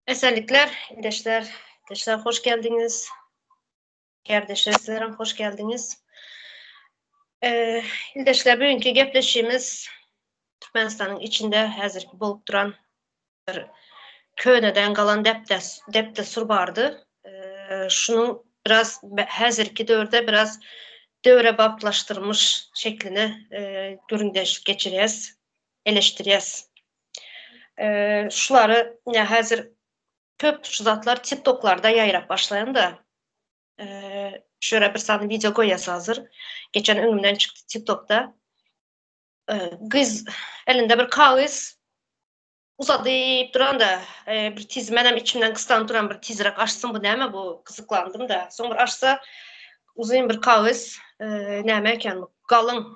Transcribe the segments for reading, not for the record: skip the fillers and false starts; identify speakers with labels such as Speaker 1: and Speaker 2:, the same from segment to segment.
Speaker 1: Esenlikler, ildeşler, ildeşler hoş geldiňiz. Kärdeşler sizlerem hoş geldiňiz. Ildeşler bugünkü gepleşigimiz Türkmenistanyň içinde häzirki bolup duran bir köneden galan dep-dessur bardy. Şunuň biraz häzirki döwürde biraz döwrebaplaşdyrmyş şekline gürrüňdeşlik geçirýäs, eleşdirýäs. Şulary ine häzir köp şu zatlar TikToklarda ýaýrap başlaýan-da. Şu ýere bir sany wideo goýýas hazir. Geçen öňümden çykdy TikTokda. Gyz elinde bir kagyz uzadyp duranda bir tiz menem içimden gyssanyp duran bir tizräk açsyn bu näme bu gyzyklandym-da. Soň bir açsa uzyn bir kagyz näme eken bu galyň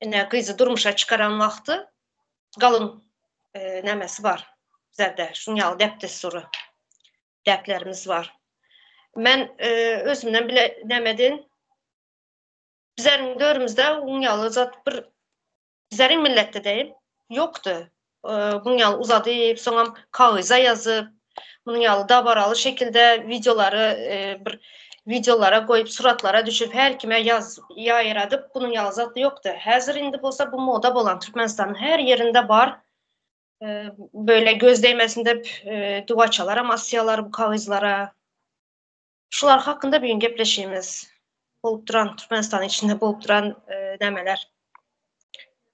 Speaker 1: Ine, gyzy durmuşa çykaran wagty galyň nämesi bar bizlerde, şuň ýaly däp-dessury, däplerimiz bar. Men özümden bile nämeden bizleriň döwrümizde oň ýaly zat bir bizleriň milletde deýin ýokdy. Muň ýaly uzadyp, soňam kagyza ýazyp, munuň ýaly dabaraly şekilde wideolary bir wideolara goýup, suratlara düşürip, her kime ýaz ýaýradyp, bunuň ýaly zat ýokdy. Häzir indi bolsa bu moda bolan Türkmenistanyň her ýerinde bar. Böyle göz degmesin dep duwaçalaram asýarlar bu kagyzlara. Şular hakynda bu gün gepleşigimiz bolup duran Türkmenistanyň içinde bolup duran nämeler.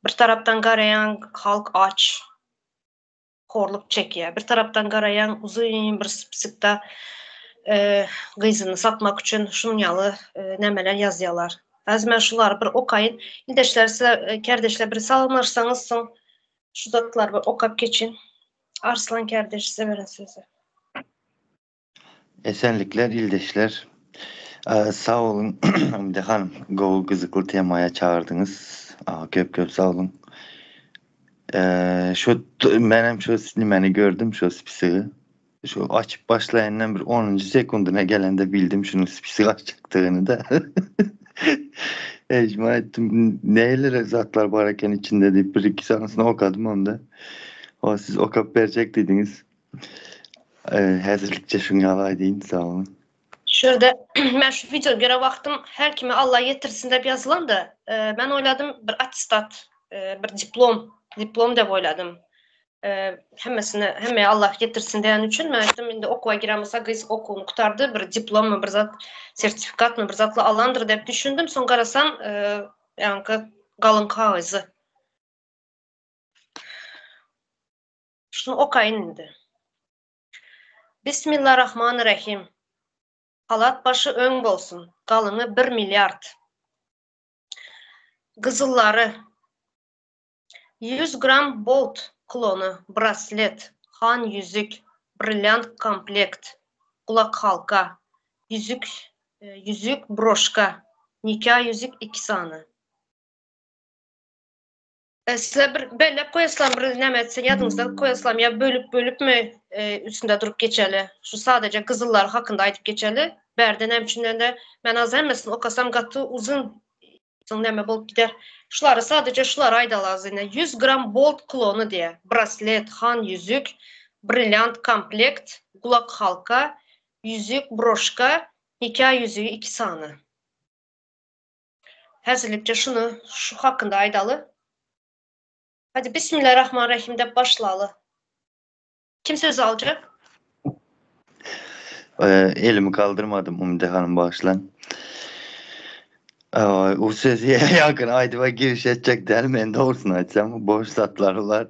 Speaker 1: Bir tarapdan garaýaň halk aç, horluk çekýär. Bir tarapdan garaýaň uzyn bir spisykda gyzyny satmak üçin şunuň ýaly nämeler ýazýarlar. Häzir men şulary bir okaýyn. Ildeşler size kärdeşler bir salamlaşsaňyz soň şu zatlary bir okap geçin. Arslan kärdeş size beren sözi.
Speaker 2: Esenlikler ildeşler. Sag boluň Umide hanym gowy gyzykly temaýa çagyrdyňyz. Köp köp sag boluň. Şu menem şu nimeni gördüm şu spisigi. Şu açyp başlaýandan bir onunjy sekundyna gelende bildim şunuň spisik açjakdygyny da. Ejma etdim näler zatlar bar eken içinde diýip bir iki sanysyny okadym onda. O siz okap berjek diýdiňiz. Häzirlikçe şuny ýaly aýdaýyn, sag boluň.
Speaker 1: Şu ýerde men şu wideony gören wagtym her kime Allah ýetirsin diýip ýazylanda, men oýladym bir attestat, bir diplom, diplom diýip oýladym. Hemmesine, hemmeye Allah ýetirsin diýeni üçin men aýtdym, indi okuwa giren bolsa gyz okuwyny gutardy, bir diplommy bir zat, sertifikatmy bir zatly alandyr diýip düşündim. Soň garasam, ýaňky galyň kagyzy. Şuny okaýyn indi. Bismillarahmanirrahim. Halat başy öň bolsun. Galyňy bir milliard. Gyzyllary. 100 gram bolt klony, braslet, han ýüzük, brilliant komplekt, gulakhalka, ýüzük, ýüzük, broşka, nika ýüzük iki sany. Size bir belläp goýaslam bir näme etse ýadyňyzda goýaslam ýa bölüp bölüpmi üstünde durup geçeli. Şu sadaja gyzyllar hakynda aýdyp geçeli. Bärde näme üçindende men az hemmesini okasam gaty uzyn soň näme bolup gider. Şulary sadaja şulary aýdaly az ine 100 gram bold klony diýä. Braslet, han ýüzük, brilliant komplekt, gulak halka, ýüzük, broşka, nika ýüzügi iki sany. Häzirlikçe şuny şu hakynda aýdaly. Hadi Bismillahirrahmanirrahim dep başlaly. Kim söz aljak?
Speaker 2: Elimi kaldyrmadym Umide hanym bagyşlaň. O sözi ýakyn aýdyba giriş etjek däl men dogrusyny aýtsam boş zatlar bular.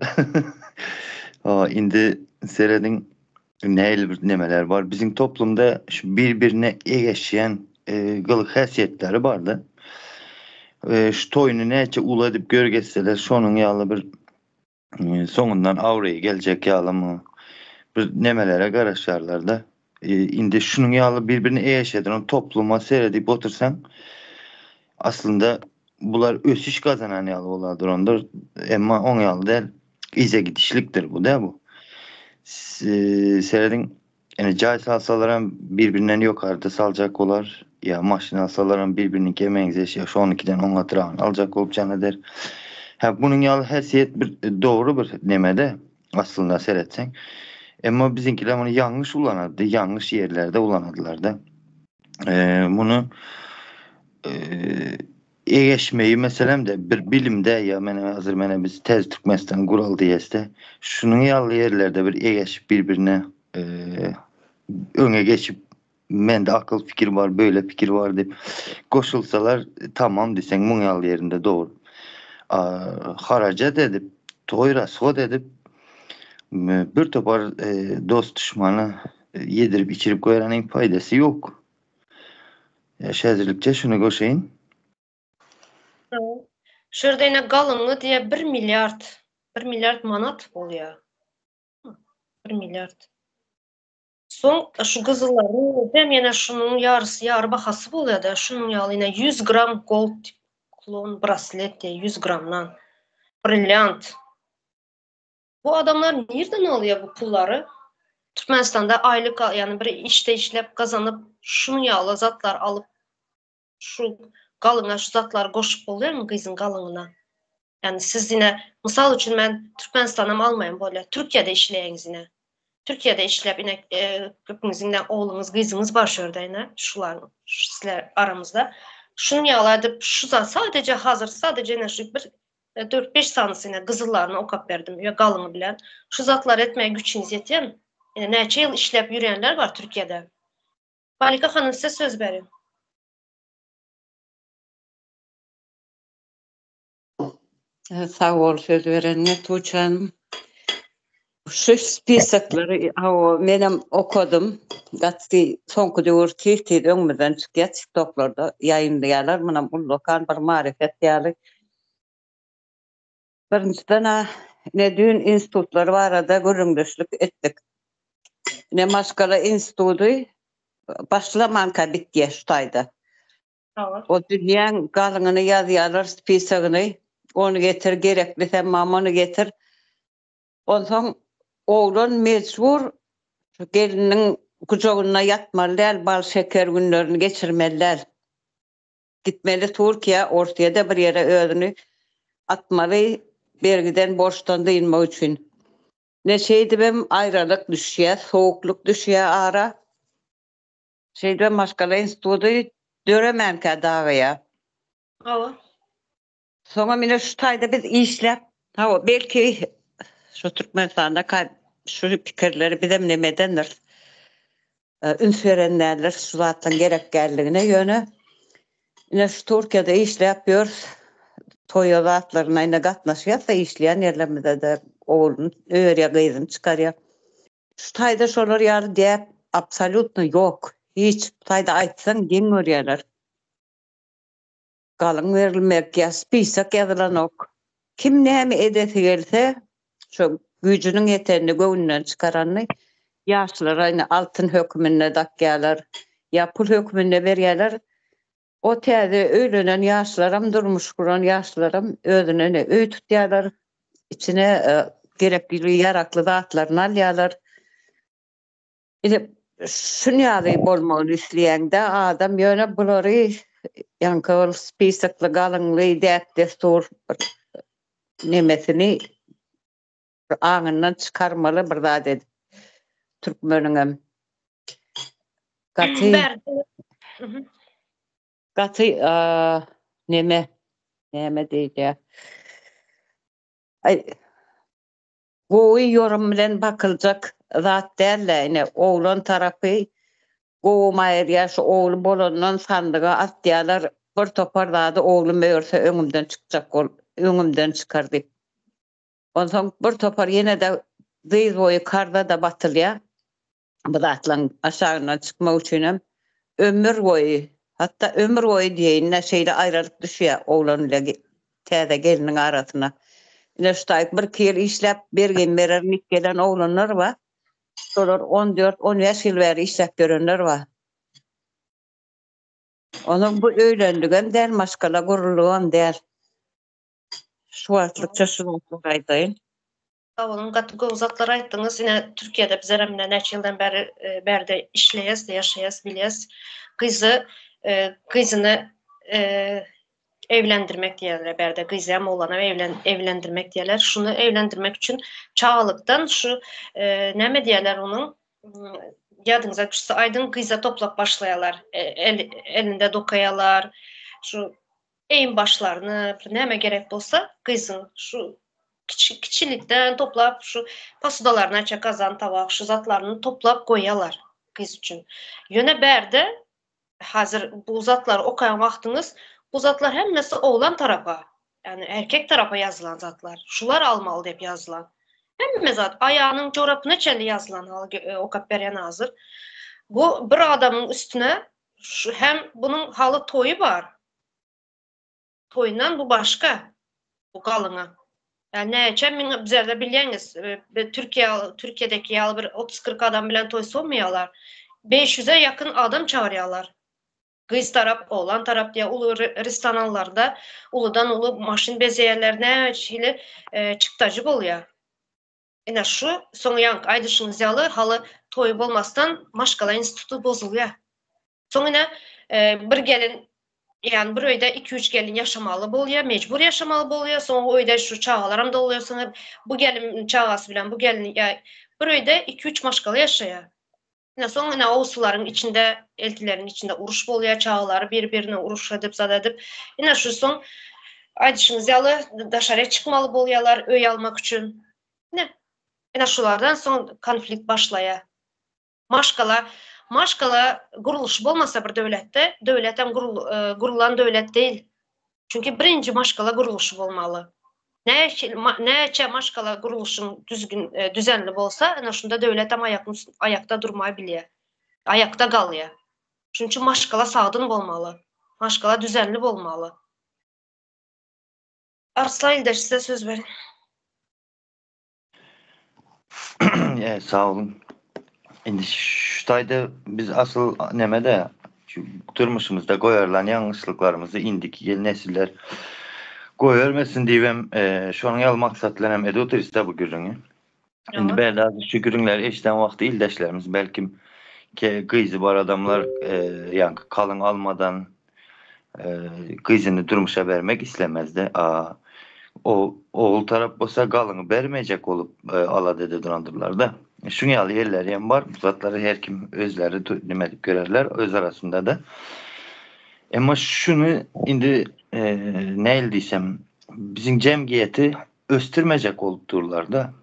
Speaker 2: Indi serediň Nähili bir nemeler bar. Biziň toplumda şu bir-birine egeşýän gylyk häsiýetleri barda. Şu toýuny näçe uly edip görkezseler, şonuň ýaly bir soňundan abraýy geljek ýalymy bir nemelere garaşýarlar-da. Indi şunuň ýaly bir-birine egeşýän topluma seredip otursaň, aslynda bular ösüş gazanan ýaly bolardyr onda. Emma oň ýaly däl. Yza gidişlikdir bu da bu. Serediň ene jaý salsalaram bir-birinden ýokarda saljak bolar. Ýa maşyn alsalaram bir-biriniňkä meňzeş ýa şonuňkiden oňatragyny aljak bolup jan eder. Hä bunuň ýaly häsiýet bir dogry bir nemede aslynda seretseň. Emma biziňkiler muny ýalňyş ulanardy, ýalňyş ýerlerde ulanadylar-da. Muny egeşmeyi meselem-de bir bilimde ýa mene hazir mene biz täze Türkmenistan guraly diýesde şunuň ýaly ýerlerde bir egeşip bir-birine öňe geçip mende akyl fikir bar, böyle fikir bar diýip goşulsalar tamam diýseň muň ýaly ýerinde dogry. Harajat edip, toý rashod edip bir topar dost duşmana ýedirip içirip goýranyň paýdasy ýok. Şäzirlikçe şuny goşaýyn.
Speaker 1: Şu ýerde ine galyňy diýe 1 milliard, 1 milliard manat bolýar. 1 milliard. Soň şu gyzyllaryň özem ýene şunuň ýarysy ýary bahasy bolýar-da, şunuň ýaly ine 100 gram gold klon braslet diýe 100 gramdan. Brilliant. Bu adamlar nirden alýar bu pullary? Türkmenistanda aýlyk ýagny bir işde işläp gazanyp şunuň ýaly zatlar alyp şu galyňa şu zatlary goşup bolýarmy gyzyň galyňyna? Ýagny siz ine mysal üçin men Türkmenistanam almaýan bolýar. Türkiýede işleýäňiz ine. Türkiýede işläp ine köpüňiziň ine ogluňyz gyzyňyz bar şu ýerde ine şular sizler aramyzda. Şunuň ýaly edip şu zat sadece hazir sadece ine şu bir 4-5 sanysy ine gyzyllaryny okap berdim ýa galyňy bilen. Şu zatlary etmäge güçüňiz ýetýärmi? Ine näçe ýyl işläp ýörýänler bar Türkiýede. Malika hanym size söz berýän.
Speaker 3: Sag bol söz bereniňe Tuğçe hanym. Şu spisoklary hawa menem okadym. Gaty soňky döwür tiz-tiz öňümizden çykýar TikToklarda ýaýynlaýarlar. Munam ullakan bir marifet ýaly. Birinjiden-ä ine düýn institutlar barada gürrüňdeşlik etdik. Ine maşgala instituty başlamanka bitýär şu taýda. O dünýäň galyňyny ýazýarlar spisogyny. Ony getir, gerekli sen maňa muny getir. Onsoň oglan mejbur şu gelniniň gujagynda ýatmaly däl, bal-şeker günlerini geçirmeli däl. Gitmeli Türkiýä, Orsýede bir ýere özüni atmaly bergiden, borçdan dynmak üçin. Ine şeýdibem aýralyk düşýär, sowuklyk düşýär ara. Şeýdibem maşgala instituty döremänkä dagaýar.
Speaker 1: Hawa.
Speaker 3: Soňam ine şu taýda biz işläp, hawa belki şu Türkmenistanda şu pikirleri bizem neme edendiris, üns beren däldiris şu zatlaryň gerek däldigine, ýöne ine şu Türkiýede işläp ýörüs, toýa zatlaryna ine gatnaşýas-da işleýän ýerlerimizde-de ogluny öýerýär, gyzyny çykarýar. Şu taýda şolar ýaly däp absolýutno ýok. Hiç bu taýda aýtsaň geň görýärler. Galyň berilmek ýa spisok ýazylanok. Kim näme edesi gelse, şo güýjüniň ýetenini, göwnünden çykaranyny ýaşlara indi altyn höküminde dakýarlar ýa pul höküminde berýärler. O täze öýlenen ýaşlaram, durmuş guran ýaşlaram özüne ine öý tutýarlar, içine gerekli ýarakly zatlaryny alýarlar. Ine, şun ýaly bolmagyny isleýäňdä adam, ýöne bulary ýaňky ol spisokly, galyňly däp-dessur bir nemesini bir aňyndan çykarmaly bir zat edip türkmeniňem. Gaty gaty neme näme diýilýär? Aý Gowy ýorum bilen bakyljak zat däl-dä ine oglan tarapy gowy maýyrýar şu ogly bolandan sandyga atýalar bir topar zady oglum örse öňümden çykjak bol öňümden çykar diýip onsoň bir topar ýene-de dyz boýy karza-da batylýar. Bu zatlaryň aşagyndan çykmak üçinem ömür boýy, hatda ömür boýy diýeýin-dä, şeýle aýralyk düşýär oglan bile täze gelniň arasyna. Ine şu taýyk birki ýyl işläp, bergimi bererin diýip gelen oglanlar bar. Şolar on dört, on bäş ýyl bäri işläp ýörenler bar. Onuň bu öýlendigem däl, maşgala guruldygam däl. Şu wagtlykça şu zatlary aýdaýyn.
Speaker 1: Sag boluň gaty gowy zatlar aýtdyňyz ine Türkiýede bizerem ine näçe ýyldan bäri bärde işleýäs ýaşaýas bilýäs gyzy gyzyny. Evlendirmek diýerler bärde gyzam oglanam evlen evlendirmek diýerler. Şuny evlendirmek üçin çagalykdan şu e, näme diýerler onuň ýadyňyza düşse aýdyň gyza toplap başlaýarlar. E, el, elinde dokaýarlar. Şu eýin başlaryny bir näme gerek bolsa gyzyň şu kiçi, kiçilikden toplap şu posudalaryny aça kazan tabak şu zatlaryny toplap goýýarlar gyz üçin. Ýöne bärde Hazir bu zatlary okaýan wagtyňyz bu zatlar hemmesi oglan tarapa, ýagny erkek tarapa ýazylan zatlar. Şular almaly diýip ýazylan. Hemme zat aýagynyň jorapyna çenli ýazylan haly e, okap berýän hazir. Bu bir adamyň üstüne şu hem bunuň haly toýy bar. Toýundan bu başga. Bu galyňa. Ýa näçe miň bizlerde bilýäňiz, e, Türkiýe Türkiýedeki ýaly bir 30-40 adam bilen toý sowmaýarlar. 500-e ýakyn adam çagyrýarlar. Gyz tarap, oglan tarap diýe uly restoranlarda uludan uly maşyn bezeýärler, nähili e, çykdajy bolýar. Ine şu soň ýaňky aýdyşyňyz ýaly haly toýy bolmasdan maşgala instituty bozulýar. Soň ine e, bir gelin ýani bir öýde 2-3 gelin ýaşamaly bolýar, mejbur ýaşamaly bolýar. Soň o öýde şu çagalaram dogulýar. Soň bu gelin çagasy bilen bu gelin ýa bir öýde 2-3 maşgala ýaşaýar. Ine soň ine owsularyň içinde, eltileriň içinde uruş bolýar, çagalary bir-birine uruş edip, zat edip. Ine şu soň aýdyşyňyz ýaly daşary çykmaly bolýarlar öý almak üçin. Ine, ine şulardan soň konflikt başlaýar. Maşgala, maşgala gurluşy bolmasa bir döwletde, döwletem gurul, e, gurulan döwlet değil. Çünki birinji maşgala gurluşy bolmaly. Näçe maşgala gurluşyň düzgün, e, düzenli bolsa, ene şunda döwletem aýak, aýakda durmaý bilýär. Aýakda galýar. Şunuň üçin maşgala sagdyn bolmaly. Maşgala düzenli bolmaly. Arslan ildeş size söz berin.
Speaker 2: E, sag boluň. Indi şu taýda biz asyl nämede şu durmuşymyzda goýarylan ýalňyşlyklarymyzy indiki gel nesiller goýbermesin diýibem e, şonuň ýaly maksat bilen hem edip otyrys-da bu gürrüňi. Indi bärde azajyk şu gürrüňleri eşiden wagty ildeşlerimiz belkim ke gyzy bar adamlar e, ýaňky kalyň almadan Gyzyny durmuşa bermek islemezdi. A o ogul tarap bolsa galyňy bermejek bolup alada edip durandyrlar-da. Şuň ýaly ýerleri hem bar. Bu zatlary her kim özleri neme edip görerler öz arasynda-da. Emma şuny indi nähili diýsem, biziň jemgyýeti ösdürmejek bolup durlar-da.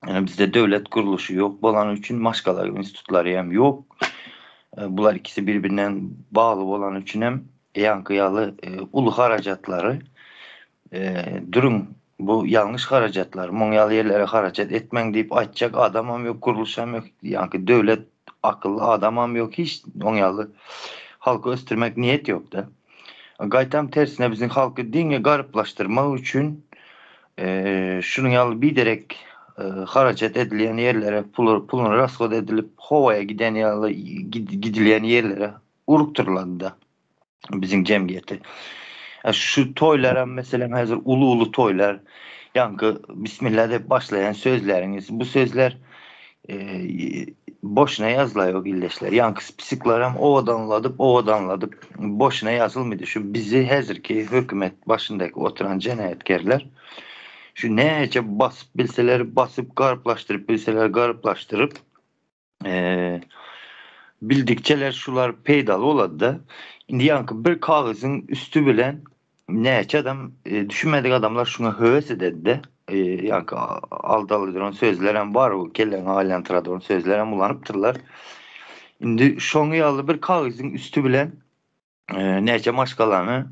Speaker 2: Ýöne bizde döwlet gurluşy ýok bolany üçin maşgala institutlary hem ýok. E, bular ikisi bir-birinden bagly bolany üçin hem ýaňky ýaly e, uly harajatlary e, duruň bu ýalňyş harajatlar, muň ýaly ýerlere harajat etmäň diýip aýtjak adamam ýok, gurluşam ýok, ýaňky döwlet akylly adamam ýok, hiç oň ýaly halky ösdürmek niýet ýok-da. Gaýtam tersine biziň halky diňe garyplaşdyrmak üçin Şunuň ýaly biderek harajat edilýän ýerlere pul puluny rashod edilip howaýa giden ýaly gidilýän ýerlere urukdyrylanda biziň jemgyýeti. Şu toýlaram meselem häzir uly-uly toýlar ýaňky bismillah diýip başlaýan sözleriňiz bu sözler boşuna ýazylaýok ildeşler. Ýaňky spisiklerem owadanladyp owadanladyp boşuna ýazylmydy. Şu bizi häzirki hökümet başyndaky oturan jenaýatkerler şu näçe basyp bilseler basyp garyplaşdyryp bilseler garyplaşdyryp bildikçeler şular peýdaly bolady-da. Indi ýaňky bir kagyzyň üsti bilen Näçe adam düşünmedik adamlar şuňa höwes ededi-de. Ýaňky aldaly duran sözlerem bar, bu kelläňi aýlantyra duran sözlerem ulanypdyrlar. Indi şoň ýaly bir kagyzyň üsti bilen näçe maşgalany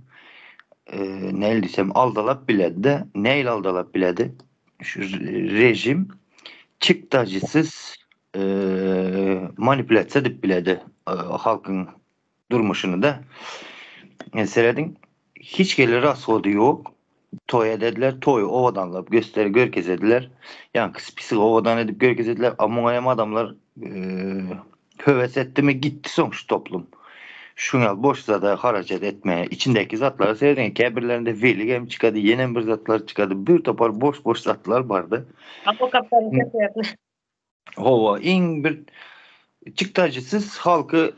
Speaker 2: nähili diýsem aldalap biledi-de. Nähili aldalap biledi? Şu režim çykdajysyz manipulýasiýa edip biledi halkyň durmuşyny-da. Serediň, hiç hili rashody ýok. Toý edediler, toýy owadanlap göster görkezediler. Ýaňky spisigi owadan edip görkezediler. A muňa hem adamlar höwes etdimi, gitdi soň şu toplum. Şuň ýaly boş zada harajat etmäge. Içindäki zatlara serediň, käbirlerinde welik hem çykady, ýenem bir zatlar çykady. Bir topar boş-boş zatlar bardy. Hawa, iň bir çykdajysyz halky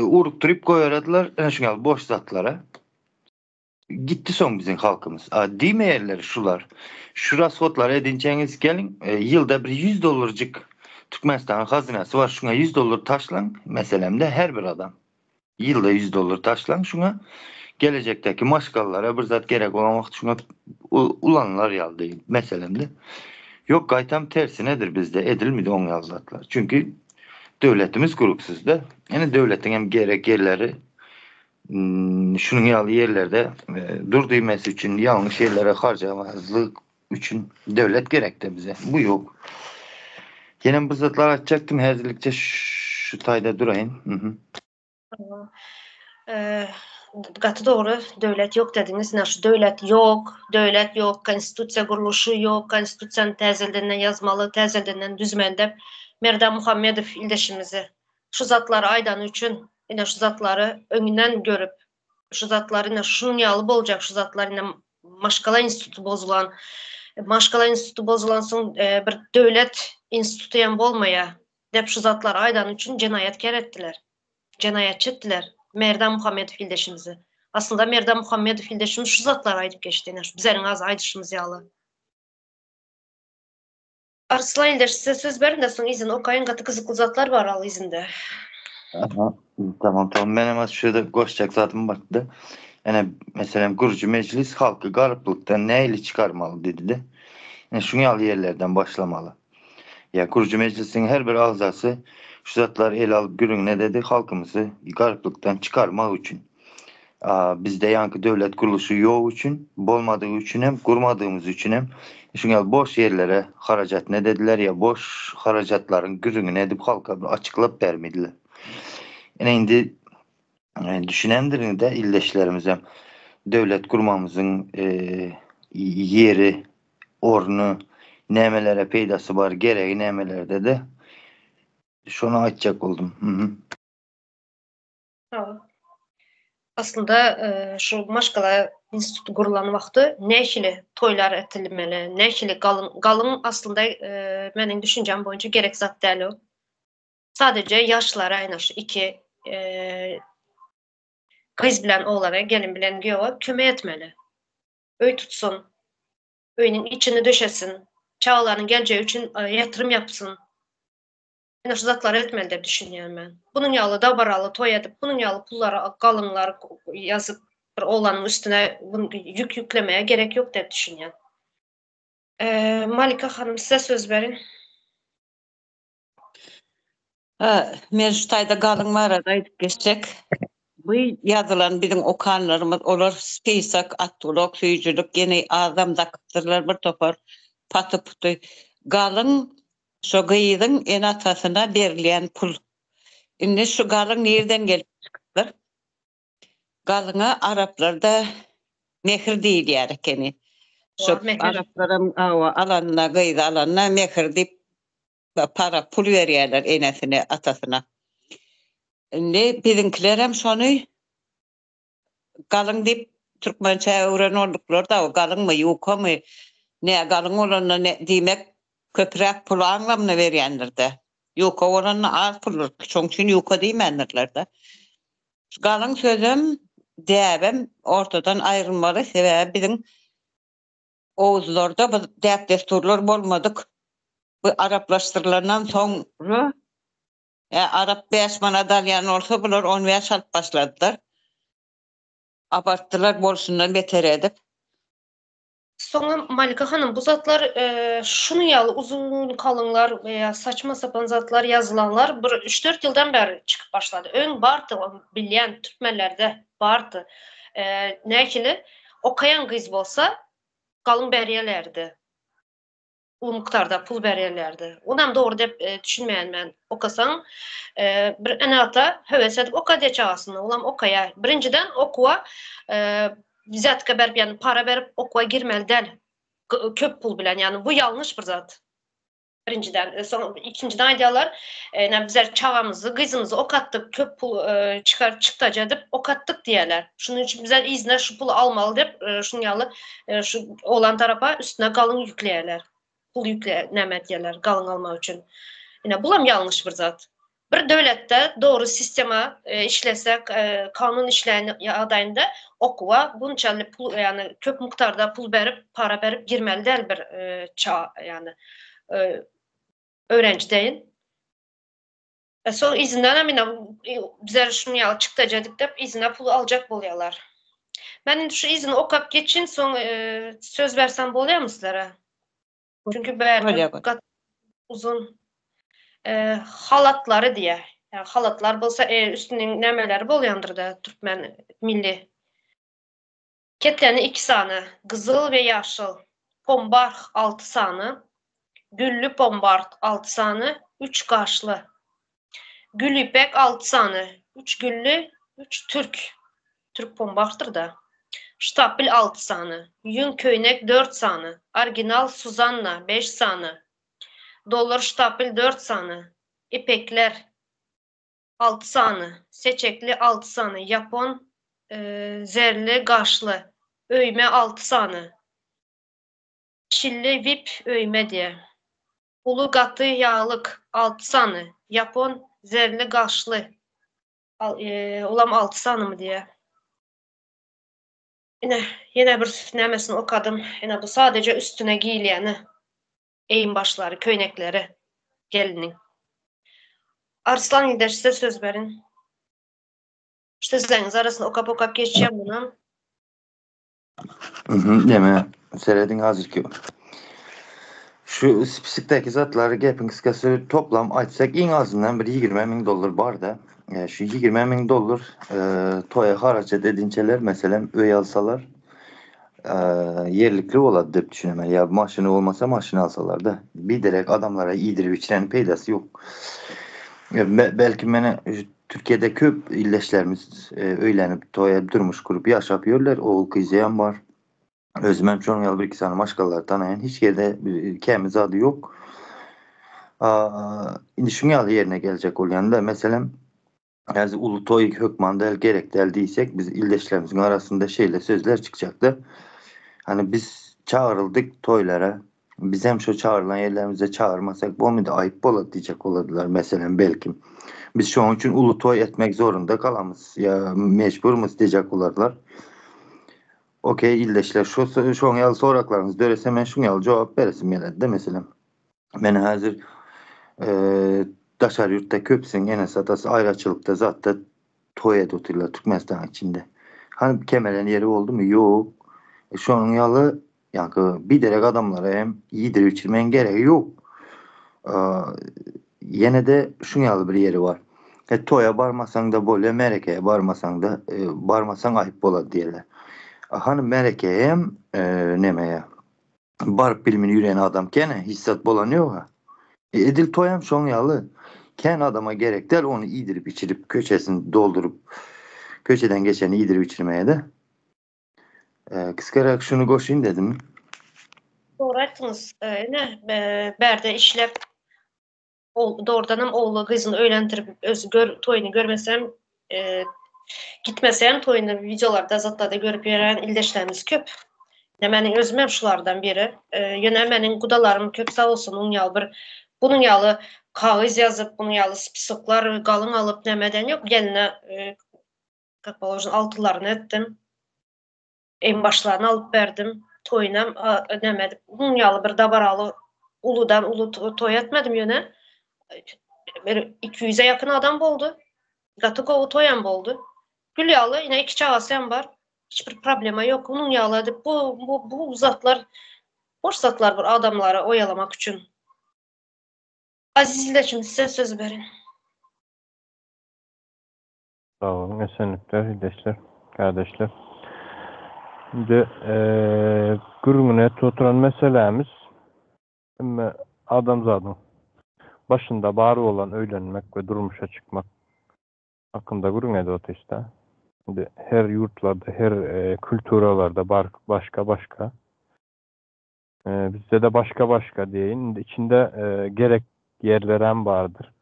Speaker 2: urukdyryp goýaradylar, ene şuň ýaly boş zatlara. Gitdi soň biziň halkymyz. A diýmeýärler şular. Şu rashodlary edinçäňiz geliň, e, ýylda bir 100 dollarjyk Türkmenistanyň hazynasy bar, şuňa 100 dollar taşlaň, meselemde her bir adam. Ýylda 100 dollar taşlaň şuňa. Gelejekdäki maşgalalara bir zat gerek bolan wagt şuňa ulanylar ýaly diýip, meselemde. Ýok, gaýtam tersinedir bizde edilmedi oň ýaly zatlar. Çünki döwletimiz gurupsyzda. Ýene döwletiň hem gerek ýerleri Şunuň ýaly ýerlerde dur diýmesi üçin, ýalňyş ýerlere harjamazlyk üçin döwlet gerekde bize. Bu ýok. Ýene bir zatlar aýtjakdym, häzirlikçe şu taýda duraýyn.
Speaker 1: Gaty dogry, döwlet ýok dediňiz. Ine şu döwlet ýok, döwlet ýok, konstitusiýa gurluşy ýok, konstitusiýany täzeldenden ýazmaly, täzeldenden düzmeli dep Merdan Muhammedow ildeşimizi şu zatlary aýdany üçin ine şu zatlary öňünden görüp, şu zatlar ine şunuň ýaly boljak, şu zatlar ine maşgala instituty bozulan, maşgala instituty bozulan soň e, bir döwlet instituty hem bolmaýar dep şu zatlary aýdany üçin jenaýatkär etdiler. Jenaýatçy etdiler Merdan Muhammedow ildeşimizi. Aslynda Merdan Muhammedow ildeşimiz şu zatlary aýdyp geçdi ine şu bizleriň az aýdyşymyz ýaly. Arslan ildeş size söz berin de soň yzyny okaýyn gaty gyzykly zatlar bar al yzynda.
Speaker 2: Aha, tamam tamam. Menem az şu ýerde goşjak zadym bardy. Ene meselem gurujy mejlis halky garyplykdan nähili çykarmaly diýdi-de. Ene şuň ýaly ýerlerden başlamaly. Ýa gurujy mejlisiň her bir agzasy şu zatlary ele alyp gürrüňine dedi halkymyzy garyplykdan çykarmak üçin. Bizde ýaňky döwlet gurluşy ýok üçin, bolmadygy üçin hem, gurmadygymyz üçin hem şuň ýaly boş ýerlere harajat ne dediler ýa boş harajatlaryň gürrüňini edip halka bir açyklap bermediler. Ine indi e, düşünendirin-de ildeşlerimizem döwlet gurmamyzyň e, ýeri, orny, nämelere peýdasy bar, geregi nämelerde-de şony aýtjak boldum.
Speaker 1: Aslynda şu maşgala instituty gurulan wagty nähili toýlar etilmeli, nähili galyň, galyň aslynda meniň düşünjäm boýunça gerek zat däl o. Sadece ýaşlara ýa şu iki gyz bilen oglana, gelin bilen giýewe kömek etmeli. Öý tutsun, öýüniň içini döşesin, çagalarynyň geljegi üçin ýatyrym ýapsyn. Ine şu zatlary etmeli diýip düşünýän men. Bunuň ýaly dabaraly toý edip, bunuň ýaly pullara galyňlar ýazyp bir oglanyň üstüne ýük ýüklemeye gerek ýok diýip düşünýän. Malika hanym size söz berin.
Speaker 3: Ha, men şu taýda galyň barada aýdyp geçjek. Bu ýazylan biziň okanlarymyz olar spisak, atgulak, süýjülik ýene azam dakypdyrlar bir topar paty-puty. Galyň Şo gyzyň ene-atasyna berilýän pul. Indi şu galyň nirden gelip çykypdyr? Galyňa araplarda mehir diýilýär ekeni. Şo araplaram hawa alanda, gyzy alanda mehir diýip para pul berýärler enesine, atasyna. Indi biziňkilerem şony Galyň diýip türkmençä öwren bolduklar-da, o galyňmy, ýukamy, nä galyň bolanda ne, diýmek, köpräk pul aňlamyny berýändir-dä. Ýuka bolanda az puldur, şoň üçin ýuka diýmändirler-dä. Şu galyň sözem, däbem ortadan aýrylmaly, sebäbi biziň oguzlarda bu däp-dessurlar bolmadyk. Bu araplaşdyrylandan soňra Ä arap bäş manat alýan bolsa bular on bäş alyp başladylar. Abartdylar bolşundan beter edip.
Speaker 1: Soňam Malika hanym bu zatlar şunuň ýaly uzyn kalyňlar we saçma sapan zatlar ýazylanlar bir üç dört ýyldan bäri çykyp başlady. Öň bardy ol bilýän türkmenlerde bardy. Nähili okaýan gyz bolsa galyň berýälerdi. uly mukdarda pul berýärlerdi. Onam dogry dep e, düşünmeýän men. Okasaň, e, bir ene-ata höwes edip okadýar çagasyny. Olam okaýar. Birinjiden okuwa e, wzýatka berip, ýagny para berip okuwa girmeli däl. Köp pul bilen, ýagny bu ýalňyş bir zat. Birinjiden, e, soň ikinjiden aýdýarlar, e, näme bizler çagamyzy, gyzymyzy okatdyk, köp pul e, çykar çykdajy edip okatdyk diýýärler. Şunuň üçin bizler yzyna şu puly almaly dep, e, şunuň ýaly e, şu oglan tarapa üstüne galyň ýükleýärler. Pul ýükle näme edýärler galyň almak üçin. Ine bulam ýalňyş bir zat. Bir döwletde dogry sistema işlese, kanun işleýän ýagdaýynda okuwa bunçaly pul, ýagny köp mukdarda pul berip, para berip girmeli däl bir ça, ýagny öwrenji deýin. Soň yzyndanam ine bizler şunuň ýaly çykdajy edip dep yzyna pul aljak bolýarlar. Men indi şu yzyny okap geçin soň söz bersem bolýarmy sizlere? Çünki bärde gaty uzun halatlary diýýär. Ýa halatlar bolsa üstüniň nämeleri bolýandyrda türkmen milli. Keteni iki sany, gyzyl we ýaşyl. Pombarh alty sany. Gülli pombart alty sany, üç gaşly. Gülýüpek alty sany, üç gülli, üç türk. Türk pombarhdyr-da. Ştapel alty sany, ýüň köýnek dört sany, original Suzanna beş sany, dollar ştapel dört sany, ipekler alty sany, seçekli alty sany, ýapon zerli gaşly, öýme alty sany, çilli wip öýme diýe. Uly gaty ýaglyk alty sany, ýapon zerli gaşly. Olam alty sanymy diýýär. Ine, ýene bir nämesini okadym. Ine, bu sadeje üstüne giýilýäni. Eýin-başlary, köýnekleri geliniň. Arslan ildeş size söz berin. Sözleriňiz arasynda okap-okap geçýän munam.
Speaker 2: Mhm, neme, serediň hazirki. Şu spisikdäki zatlary gepiň kyskasy toplam aýtsak iň azyndan bir 20 müň dollar bar-da. E, şu 20 müň dollar e, toýa harajet edinçeler, meselem, öý alsalar, e, ýerlikli bolady diýip düşünemän. Ýa maşyny bolmasa maşyn alsalar-da. Biderek adamlara iýdirip içiren peýdasy ýok. E, be, belki meni Türkiýede köp ildeşlerimiz öýlenip, toý edip, durmuş gurup ýaşap ýörler. Ogul gyzam bar. Özümem şonuň ýaly bir-iki sany maşgalalary tanaýan. Hiç ýerde kemi zady ýok. Indi şuň ýaly ýerine geljek bolýan-da, meselem, häzir uly toý hökman däl, gerek däl diýsek, biz ildeşlerimiziň arasynda şeýle sözler çykjakda. Hani biz çagyryldyk toýlara, Bizem şo çagyrylan ýerlerimize çagyrmasak bolmady, aýyp bolar diýjek bolardylar, meselem, belkim. Biz şonuň üçin uly toý etmek zorunda galamyz ýa mejburmyz diýjek bolardylar. Okey, ildeşler, şo şoň ýaly soraklaryňyz dörese men şuň ýaly jogap beresim geledi-de, meselem. Men häzir daşary ýurtda köpüsiniň enesi-atasy aýraçylykda zatda toý edip otyrlar Türkmenistanyň içinde. Hany kemelen ýeri boldumy? Ýok. Şonuň ýaly Ýaňky biderek adamlara hem iýdirip içirmegiň geregi ýok. Ýene-de şuň ýaly bir ýeri bar. E, toýa barmasaň-da bolýar, märekeye barmasaň-da, e, barmasaň aýyp bolar diýerler. Hany märekeye hem e, nemeye baryp bilmin ýüren adam kene, hiç zat bolany ýok-a. E, edil toýam şoň ýaly. Kän adama gerek däl ony iýdirip içirip, köçesini dolduryp, köçeden geçeni iýdirip içirmeye-de. Kysgarak şuny goşaýyn dedim.
Speaker 1: Dogry aýtdyňyz. Ine, bärde işläp, dogrudanam ogly gyzyny öýlendirip, özi gör, toýuny görmesem, gitmesem toýuny wideolarda, zatlarda görüp ýören ildeşlerimiz köp. Ine, meniň özüm hem şulardan biri. Ýöne meniň gudalarym köp sag bolsun, onuň ýaly bir bunuň ýaly kagyz ýazyp, bunuň ýaly spisoklar galyň alyp nämeden ýok, geline Как положено altylaryny etdim. Eňbaşlaryny alyp berdim. Toýunam näme edip, muň ýaly bir dabaraly uludan uly toý etmedim ýöne bir 200-e ýakyn adam boldy. Gaty gowy toýam boldy. Gül ýaly, ine iki çagasy hem bar. Hiç bir problema ýok. Munuň ýaly edip bu bu bu zatlar boş zatlar bir adamlary oýalamak üçin. Aziz ildeşim size söz berin.
Speaker 4: Sag boluň, esenlikler, ildeşler, kardeşler. Indi gürrüňine etip oturan meselämiz hemme adamzadyň başynda bar bolan öýlenmek we durmuşa çykmak hakynda gürrüň edip otyrys-da. Indi her ýurtlarda, her kulturalarda bar başga-başga. Bizde-de başga-başga diýeýin. Indi içinde gerek ýerlerem bardyr.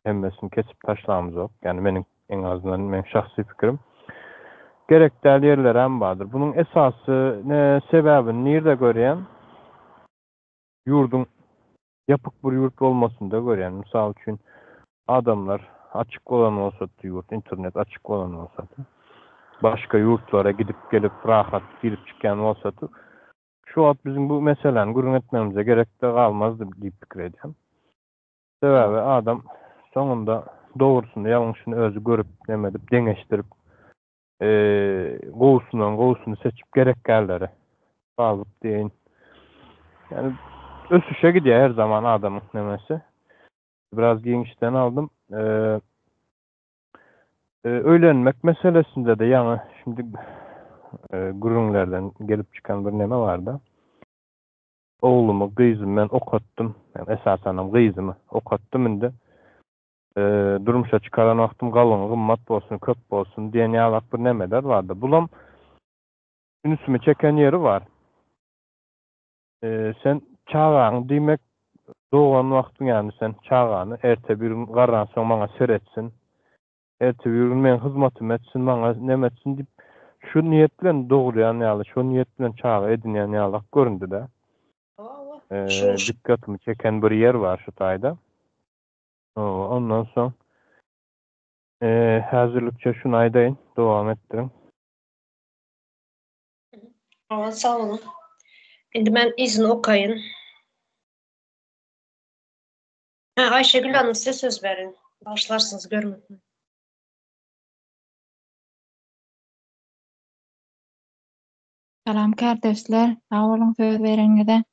Speaker 4: Hemmesini kesip taşlamyzok. Ýagny meniň iň azyndan meň şahsy pikirim. Gerek däl ýerlerem bardyr. Bunuň esasy ne sebäbini nirde görýän? Ýurduň ýapyk bir ýurt bolmasynda görýän. Mysal üçin. Adamlar açyk bolan bolsady ýurt, internet açyk bolan bolsady, başga ýurtlara gidip gelip rahat girip çykýan bolsady, şu wagt biziň bu meseläni gürrüň etmegimize gerek-de galmazdy diýip pikir edýän. Sebäbi adam soňunda dogrusyny, ýalňyşyny özi görüp, neme edip, deňeşdirip, gowusyndan gowusyny seçip gerek dälleri galyp diýeýin. Ýani ösüşe gidýär her zaman adamyň nemesi. Biraz giňişden aldym. Öýlenmek meselesinde-de ýaňy şimdi gürrüňlerden gelip çykan bir neme barda. Oglumy, gyzymy men okatdym. Ýani esasanam gyzymy okatdym indi. Durmuşa çykaran wagtym galyňy gymmat bolsun, köp bolsun diýen ýalak bir nemeler bardy. Bulam ünsümi çeken ýeri bar. Sen çagaňy diýmek dogan wagtyň ýagny sen çagany erte bir gün garransoň maňa seretsin, erte bir gün meň hyzmatymy etsin, maňa neme etsin diýip şu niýet bilen dogurýan ýaly, şo niýet bilen çaga edinýän ýalak göründi-de. Dikkatymy çeken bir ýer bar şu taýda. Ondan soň häzirlikçe şuny aýdaýyn, dowam etdiriň.
Speaker 1: Hawa, sag boluň. Indi men yzyny okaýyn. Hä, Aýşegül hanym size söz berin. Bagyşlarsyňyz, görmedim.
Speaker 5: Salam kärdeşler, sag boluň söz bereniňize.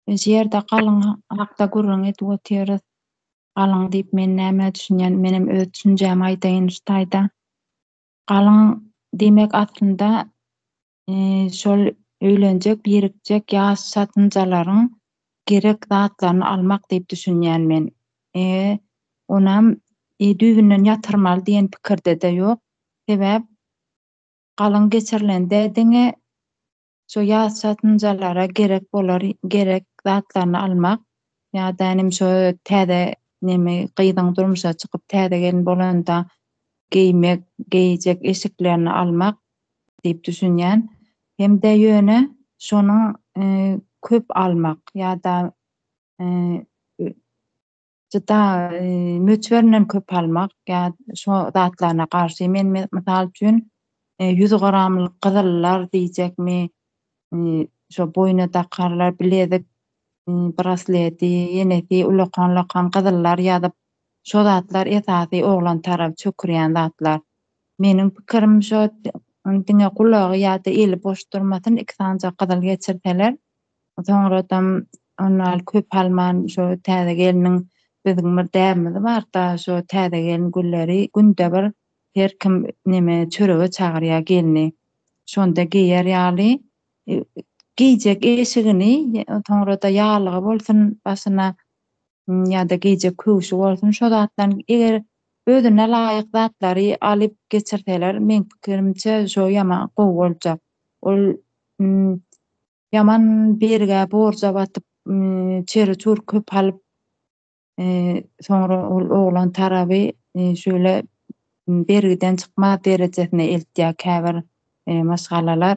Speaker 5: Biz ýerde galyň hakda gürrüň edip otyrys. Galyň diýip men nämä düşünýän, menem öz düşünjämi aýdaýyn şu taýda. Galyň diýmek aslynda şol öýlenjek, birikjek ýaş çatynjalaryň gerek zatlaryny almak diýip düşünýän men. E, onam düýbünden ýatyrmaly diýen pikirde-de ýok. Sebäp galyň geçirilende diňe Şo ýaş çatynjalara gerek bolar gerek zatlaryny almak ýa-da inim şo täze neme gyzyň durmuşa çykyp täze gelin bolanda geýmek geýjek eşiklerini almak diýip düşünýän hem-de ýöne şonuň köp almak ýa-da juda möçberinden köp almak ýa şo zatlaryna garşy men mysal üçin 100 gramlyk gyzyllar diýjekmi şo boýna dakarlar bilezik brasleti ýenesi ulakan ulakan gyzyllar ýazyp şo zatlar esasy oglan tarapy çökürýän zatlar meniň pikirim şo diňe gulagy ýa-da eli boş durmasyn iki sanyjak gyzyl geçirseler Soňradam ondan köp alman şo täze gelniň biziň bir däbimiz barda şo täze gelin gülleri günde bir her kim neme çörege çagyrýar gelni. Şonda geýer ýaly geýjek eşigini soňrada ýaglygy bolsun başyna ýa-da geýjek köwşi bolsun şo zatlaryň eger özüne laýyk zatlary alyp geçirseler meň pikirimçe şo ýaman gowy boljak. Ol Ýaman bergä, borja batyp, çeri-çur köp alyp, soňra ol oglan taraby şöyle bergiden çykmaz derejesine eltýär käbir maşgalalar.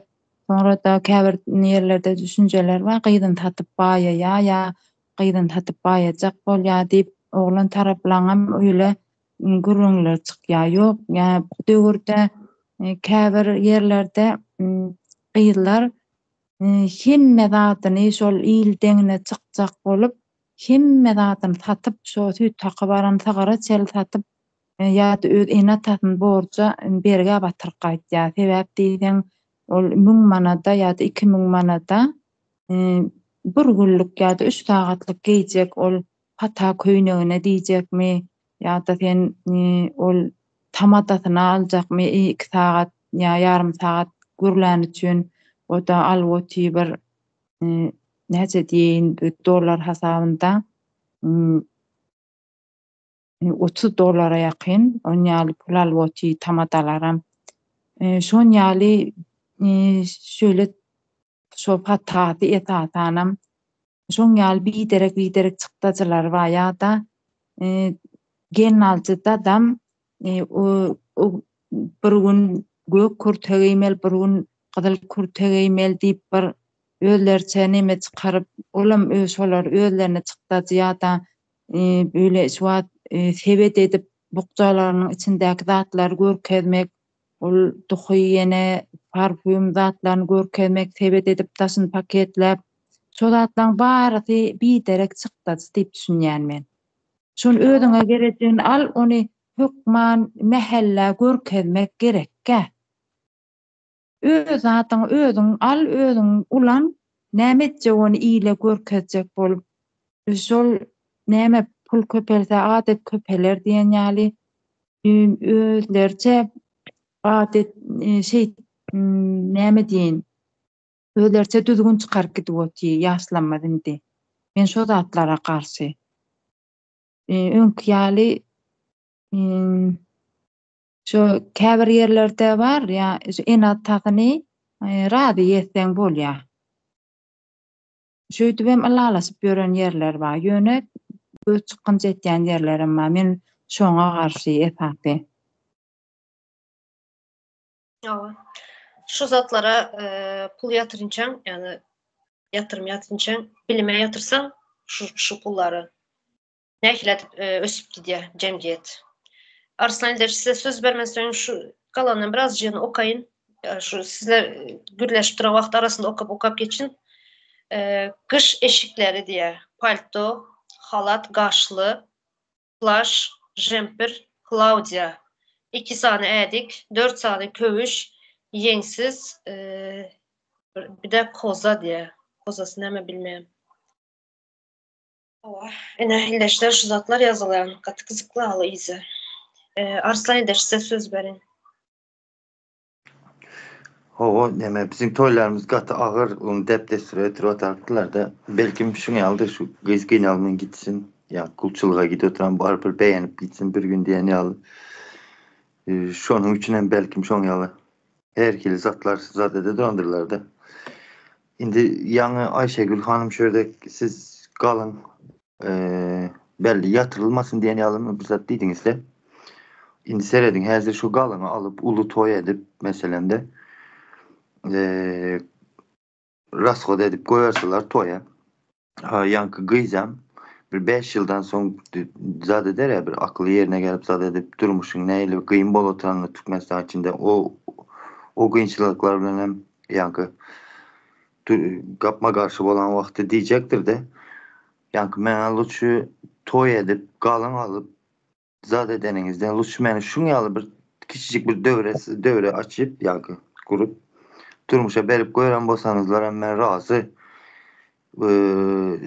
Speaker 5: Soňra-da käbir ýerlerde düşünjeler bar, gyzyny satyp baýaýar ýa gyzyny satyp baýajak bolýar diýip, oglan taraplaňam öýle gürrüňler çykýar. Ýok, ýa bu döwürde käbir ýerlerde gyzlar hemme zadyny şol il deňine çykjak bolup, hemme zadyny satyp, şo süýt haky baran sygyra çenli satyp, ýa-da öz ene-atasyny borja, bergä batyryp gaýtýar. Sebäp diýseň, ol müň manada ýa-da 2000 manada bir günlük ýa-da üç sagatlyk geýjek ol pata köýnegine diýjekmi ýa-da sen ol tamadasyna aljakmy iki sagat ýa ýarym sagat gürläni üçin o-da alyp otyr bir näçe diýeýin dollar hasabynda 30 dollara ýakyn on ýaly pul alyp otyr tamadalaram. Şon ýaly şöyle şo patasy esasanam Şoň ýaly biderek-biderek çykdajylary bar ýa-da gelnaljy dadam bir gün gök kürte geýmeli, bir gün gyzyl kürte geýmeli diýip bir özleriçe neme çykaryp, olam şolar özlerine çykdajy ýa-da beýle şu wagt. sebet edip bukjalarynyň içindäki zatlary görkezmek, ol duhy ýene parfýum zatlaryny görkezmek, sebet edip daşyny paketläp, şo zatlaryň barysy biderek çykdajy diýip düşünýän men. Şony özüňe gerejigini al, ony hökman mähellä görkezmek gerekkä. Öz zadyňy özüň al, özüň ulan, näme etjek ony ile görkezjek bolup. Şol näme pul köpelse adet köpeler diýen ýaly özleriçe adet şeý näme diýeýin özleriçe düzgün çykaryp gidip otyr ýaşlarymyz indi. Men şo zatlara garşy. Öňki ýaly Şu käbir ýerlerde bar ýa şu ene-atasyny razy etseň bolýar. Şeýdibem ylalaşyp ýören ýerler bar. Ýöne göz çykgynç etýän ýerlerem bar. Men şoňa garşy esasy.
Speaker 1: Hawa. Şu zatlara pul ýatyrynçaň, ýagny ýatyrym ýatyrynçaň, bilime ýatyrsaň şu şu pullary Nähili edip ösüp gidýär jemgyýet. Arslan ildeş size söz bermezden öň şu galandan birazjygyny okaýyn. Şu sizler gürleşip duran wagt arasynda okap okap geçin. Gyş eşikleri diýýär. Palto, halat, gaşly, plaş, jemper, Klaudiýa. Iki sany ädik, dört sany köwüş, ýeňsiz, bir-de koza diýýär. Kozasy näme bilmeýän. Hawa, ine ildeşler şu zatlar ýazylýan. Gaty gyzykly aly yzy. Arslan ildeş size söz berin.
Speaker 2: Hawa, neme biziň toýlarymyz gaty agyr, ony däp-dessura ötürip atardylar-da. Belkim şuň ýalydyr, şu gyz gynalman gitsin, ýa gulçulyga gidip oturan barybir begenip gitsin bir gün diýen ýaly. Şonuň üçinem belkim şoň ýaly her hili zatlar zat ede durandyrlar-da. Indi ýaňy Aýşegül hanym şu ýerde siz galyň belli ýatyrylmasyn diýen ýalymy bir zat diýdiňizde. Indi serediň häzir şu galyňy alyp uly toý edip meselemde rashod edip goýarsalar toýa. Ýaňky gyzam bir 5 ýyldan soň zat eder ya bir akyly ýerine gelip zat edip durmuşyň nähili kyn bolup oturanyny Türkmenistan içinde o o kynçylyklar bilen hem ýaňky gapma garşy bolan wagty diýjekdir-de ýaňky men luçy toý edip galyň alyp zat edeniňizden luçy meni şuň ýaly bir kiçijik bir döwre döwre açyp ýaňky gurup durmuşa berip goýran bolsaňyzlar hem men razy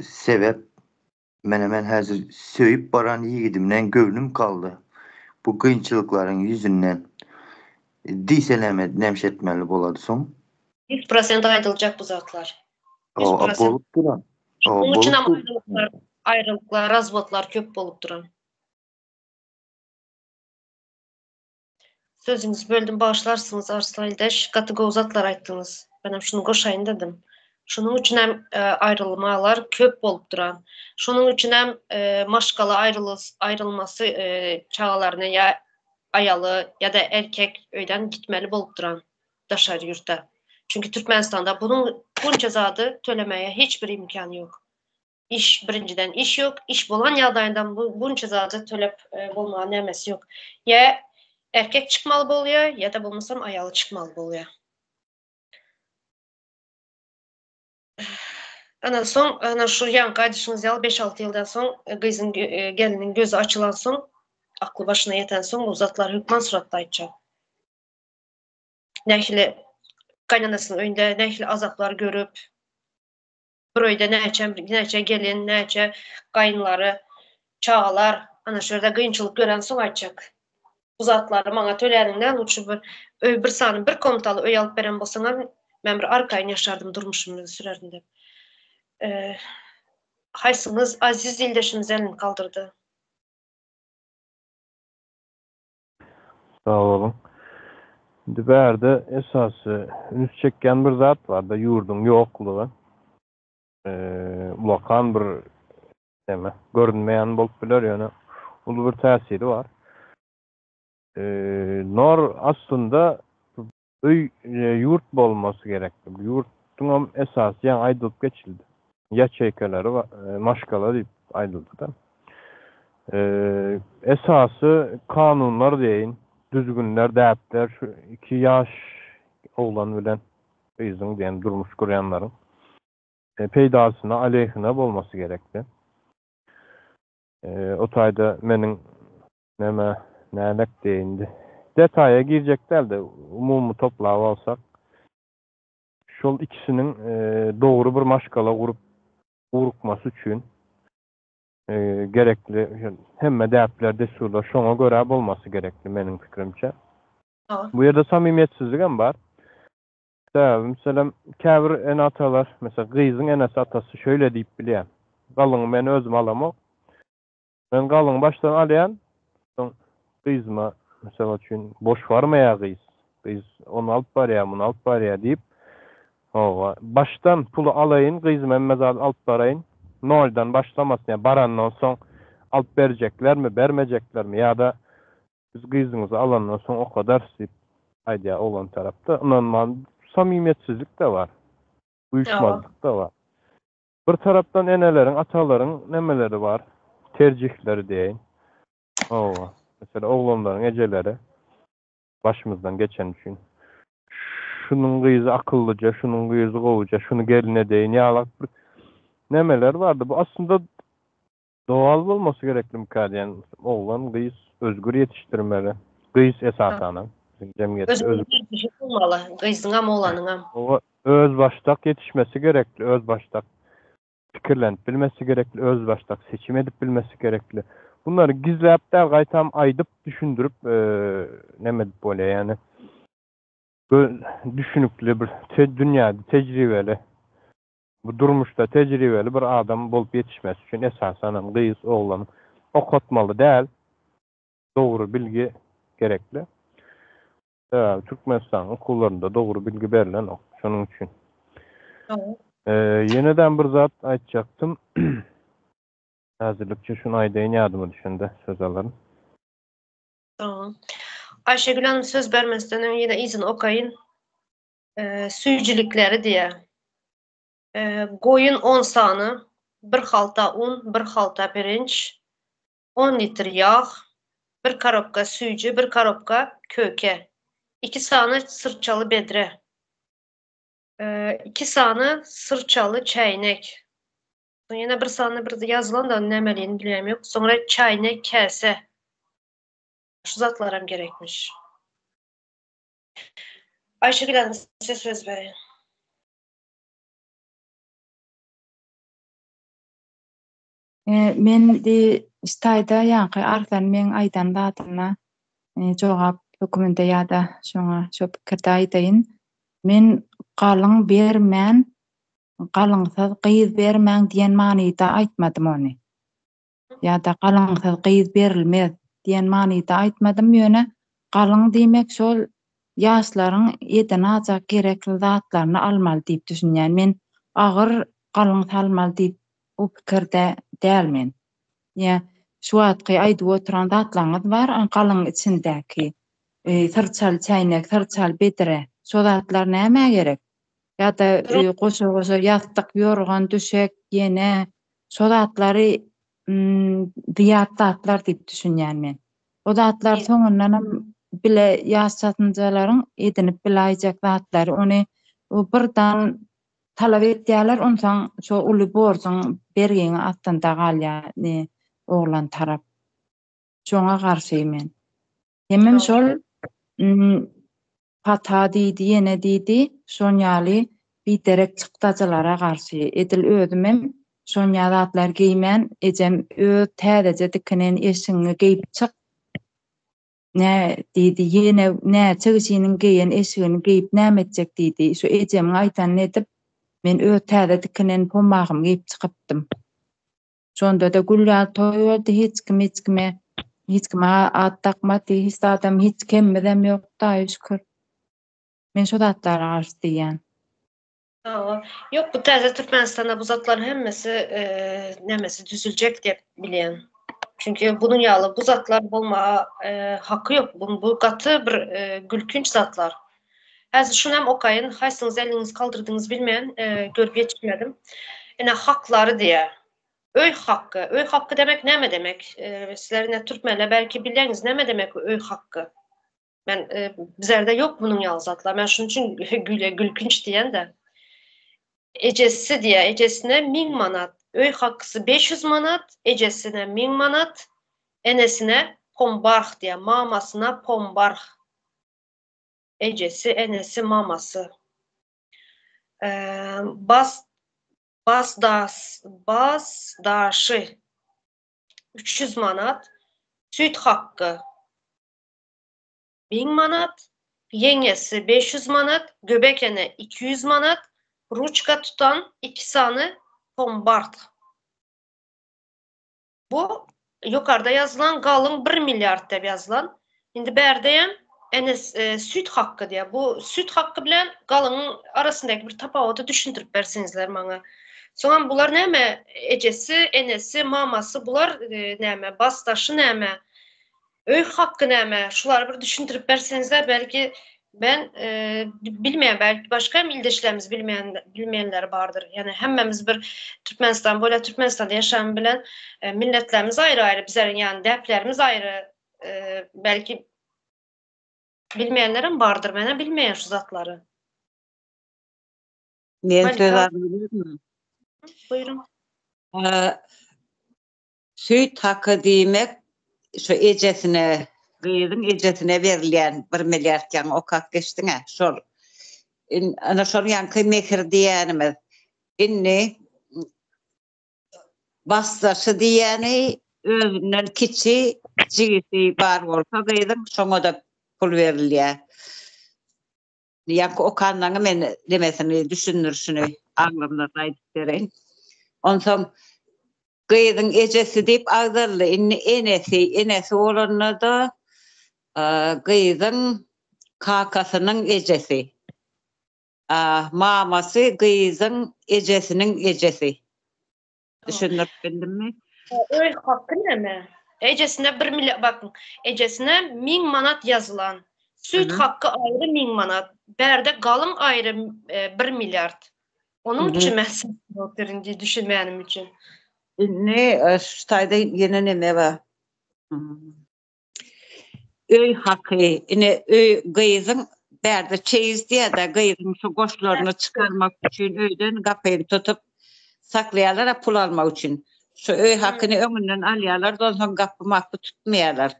Speaker 2: sebäp mene men häzir söýüp baran ýigidimden göwnüm kaldy bu kynçylyklaryň ýüzünden diýse näme nämiş etmeli bolady soň?
Speaker 1: 100% aýdyljak bu zatlar.
Speaker 2: 100%. Bolup duran.
Speaker 1: Şonuň üçin hem aýrylyklar, aýrylyklar, razwodlar köp bolup duran. Sözüňizi böldüm bagyşlarsyňyz Arslan ildeş gaty gowy zatlar aýtdyňyz. Menem şuny goşaýyn dedim. Şunuň üçinem aýrylmalar köp bolup duran. Şonuň üçinem maşgala aýrylmasy çagalaryny ýa aýaly ýa-da erkek öýden gitmeli bolup duran daşary ýurta. Çünki Türkmenistanda bunuň bunça zady tölemäge hiç bir imkany ýok. Iş birinjiden iş ýok, iş bolan ýagdaýynda bu bunça zady tölep bolmaga nämesi ýok. Ýa erkek çykmaly bolýa, ýa-da bolmasam aýaly çykmaly bolýa. Ana soň, ana şu ýaňky aýdyşyňyz ýaly beş-alty ýyldan soň gyzyň gelniň gözi açylansoň, akly başyna ýetensoň bu zatlar hökman suratda aýtjak. Nähili gaýnanasynyň öýünde nähili azaplar görüp, bir öýde näçe näçe gelin, näçe gaýynlary, çagalar ana şu ýerde kynçylyk görensoň aýtjak. Bu zatlary maňa töläniňden lutşy bir öý bir sany bir komnataly öý alyp beren bolsaňam men bir arkaýyn ýaşardym durmuşymy sürerdim diýip. Haýsyňyz Aziz ildeşimiz elini kaldyrdy.
Speaker 4: Sag boluň. Indi bärde esasy üns çekýän bir zat bar-da, ýurduň ýoklugy. Ullakan bir neme, görünmeýän bolup biler, ýöne uly bir täsiri bar. Nor aslynda öý, ýurt bolmasy gerek. Ýurduňam esasy ýaňy aýdylyp geçildi. Ýaçeýkaleri maşgala diýip aýdyldy-da. Esasy kanunlar diýeýin, düzgünler, däpler şu iki ýaş oglan bilen gyzyň diýen durmuş gurýanlaryň peýdasyna, aleýhine bolmasy gerekdi. O taýda meniň näme nämek diýeýin, detaýa girjek däl-de, umumy toplap alsak, şol ikisiniň dogry bir maşgala gurup urukmasy üçin gerekli hemme däpler, dessurlar şoňa görä bolmasy gerekli meniň pikirimçe. Bu ýerde samimiýetsizligem bar. Sebäbi, meselem, käbir ene-atalar, meselem, gyzyň enesi-atasy şeýle diýip bilýär, Galyňy men özüm alamok. Men galyňy başdan alýan, soň gyzyma, mysal üçin, boş barmaýar gyz. Gyz ony alyp barýar, muny alyp barýar diýip, hawa, başdan puly alaýyn, gyzyma hemme zady alyp baraýyn, noldan başlamasyn, ýa barandan soň alyp berjeklermi, bermejeklermi ýa-da biz gyzyňyzy alandan soň okadarys diýip aýdýar oglan tarapda. Ynanman, samimiýetsizlik-de bar, uýuşmazlyk-da bar. Bir tarapdan eneleriň, atalaryň nemeleri bar, terjihleri diýeýin. Hawa, meselem, oglanlaryň ejeleri başymyzdan geçeni üçin. Şunuň gyzy akyllyja, şunuň gyzy gowuja, şuny gelin edeýin ýalak bir nemeler bardy. Bu aslynda dowal bolmasy gereklimika diýen oglan, gyz özgür ýetişdirmeli. Gyz esasanam biziň jemgyýetde
Speaker 1: özgür. Terjihi bolmaly, gyzyňam, oglanyňam.
Speaker 4: Hawa, özbaşdak ýetişmesi gerekli, özbaşdak pikirlenip bilmesi gerekli, özbaşdak seçim edip bilmesi gerekli. Bunlary gizläp däl, gaýtam aýdyp, düşündirip neme edip bolýar, ýagny düşünikli bir dünýäde tejribeli, bu durmuşda tejribeli bir adam bolup ýetişmesi üçin esasanam gyz, oglany okatmaly däl, dogry bilgi gerekli. Sebäbi Türkmenistanyň okuwlarynda dogry bilgi berlenok. Şonuň üçin. Ýenedem bir zat aýtjakdym. Häzirlikçe şuny aýdaýyn ýadyma düşende söz alaryn.
Speaker 1: Tamam. Aýşegül hanym söz bermezden öň ýene yzyny okaýyn. Süýjülikleri diýýär. Goýun on sany, bir halta un, bir halta pirinç, on litr ýag, bir korobka süýji, bir korobka köke, iki sany syrçaly bedre, iki sany syrçaly çäýnek, soň ýene bir sany bir ýazylan da nämeligini bilýän ýok, soňra çäýnek käse. Şu zatlaram gerekmiş. Aýşegül hanym size söz berýän.
Speaker 5: Men di ştaýda ýaňky Arslan meň aýdan zadyna jogap höküminde ýa-da şoňa şo pikirde aýdaýyn. Men galyň bermän, galyňsyz gyz bermäň diýen manyda aýtmadym ony. Ýa-da galyňsyz gyz berilmez diýen manyda aýtmadym, ýöne galyň diýmek şol ýaşlaryň ýeden ajak gerekli zatlaryny almaly diýip düşünýän. Men agyr galyň salmaly diýip Bu pikirde däl men. Ýa şu wagtky aýdyp oturan zatlaryňyz bar, galyň içindäki syrçaly çäýnek, syrçaly bedre, şo zatlar nämä gerek? Ýa-da goşa-goşa ýassyk, ýorgan, düşek, ýene şo zatlary zyýat zatlar diýip düşünýän men. O zatlar soňundanam bile ýaş çatynjalaryň edinip biläýjek zatlary. Ony birdan talap etýärler, onsoň şo uly borjuň, bergiň astynda galýar ne oglan tarap. Şoňa garşy men. Hemem şol pata diýdi, ýene diýdi, şon ýaly biderek çykdajylara garşy. Edil özümem şonýa zatlar geýmän, ejem öz täzeje dikinen eşigiňi geýip çyk, Nä, diýdi, ýene näçe kişiniň geýen eşigini geýip näme etjek diýdi. Şu ejemiň aýdanyny edip, men öz täze dikinen pomagymy geýip çykypdym. Şonda-da gül ýaly toý boldy, hiç kim hiç kime, hiç kime at dakmady, hiç zadam, hiç kemimizem ýok, Hudaýa şükür. Men şo zatlara garşy diýýän.
Speaker 1: Hawa. Ýok, bu täze Türkmenistanda bu zatlaryň hemmesi nämesi düzüljek diýip bilýän. Çünki bunuň ýaly bu zatlar bolmaga haky ýok. Bu, bu gaty bir gülkünç zatlar. Häzir şuny hem okaýyn. Haýsyňyz eliňizi kaldyrdyňyz bilmeýän, görüp ýetişmedim. Ine haklary diýýär. Öý haky. Öý haky demek näme demek? Sizler ine türkmenler belki bilýäňiz näme demek öý haky? Men bizlerde ýok munuň ýaly zatlar. Men şunuň üçin güle gülkünç diýen-de. Ejesi diýýär, ejesine 1000 manat, öý hakysy 500 manat, ejesine 1000 manat, enesine pombarh diýýär, mamasyna pombarh. Ejesi, enesi, mamasy. Bas basdas basdaşy 300 manat, süýt hakky 1000 manat, ýeňňesi 500 manat, göbek ene 200 manat, ruçka tutan iki sany pombart. Bu ýokarda ýazylan galyň bir milliard diýip ýazylan. Indi bärdeýem enes e, süýt haky diýýär. Bu süýt haky bilen galyňyň arasyndaky bir tapawudy düşündirip berseňizler maňa. Soňam bular näme? Ejesi, enesi, mamasy bular e, näme? Basdaşy näme? Öý haky näme? Şulary bir düşündirip berseňizler belki ben e, bilmeýän belki başga hem ildeşlerimiz bilmeýän bilmeýänleri bardyr. Ýani hemmemiz bir Türkmenistan bolýar, Türkmenistanda ýaşan bilen e, milletlerimiz aýry-aýry, bizleriň ýani däplerimiz aýry. E, belki bilmeýänlerem bardyr. Menem bilmeýän şu zatlary.
Speaker 3: Men söz alabilirmi?
Speaker 1: Buyurun.
Speaker 3: Süýt haky diýmek şu ejesine, gyzyň ejesine berilýän bir milliard ýaňy okap geçdiň-ä, şol. Ana şol ýaňky mehir diýýänimiz. Indi basdaşy diýýäni özünden kiçi jigisi bar bolsa gyzyň şoňa-da pul berilýär. Ýaňky okanlaňy men demesini, düşündirişini aňlamlaryny aýdyp bereýin. Onsoň gyzyň ejesi diýip agzaldy. Indi enesi, enesi bolanda-da gyzyň kakasynyň ejesi. Mamasy gyzyň ejesiniň ejesi. Düşündirip bildimmi?
Speaker 1: Öý haky näme? Ejesine bir milliard bakyn. Ejesine 1000 manat ýazylan. Süýt haky aýry 1000 manat. Bärde galyň aýry 1 e, milliard. Onuň üçin men otyryn diýip düşünmänim üçin.
Speaker 3: Indi e, şu taýda ýene neme bar? Öý haky, ine öý gyzyň bärde çeýiz diýýär-de, gyzyň şu goşlaryny çykarmak üçin öýden gapyny tutup saklaýarlar-a pul almak üçin. Şu öý hakyny öňünden alýarlar-da, onsoň gapy-mapy tutmaýarlar.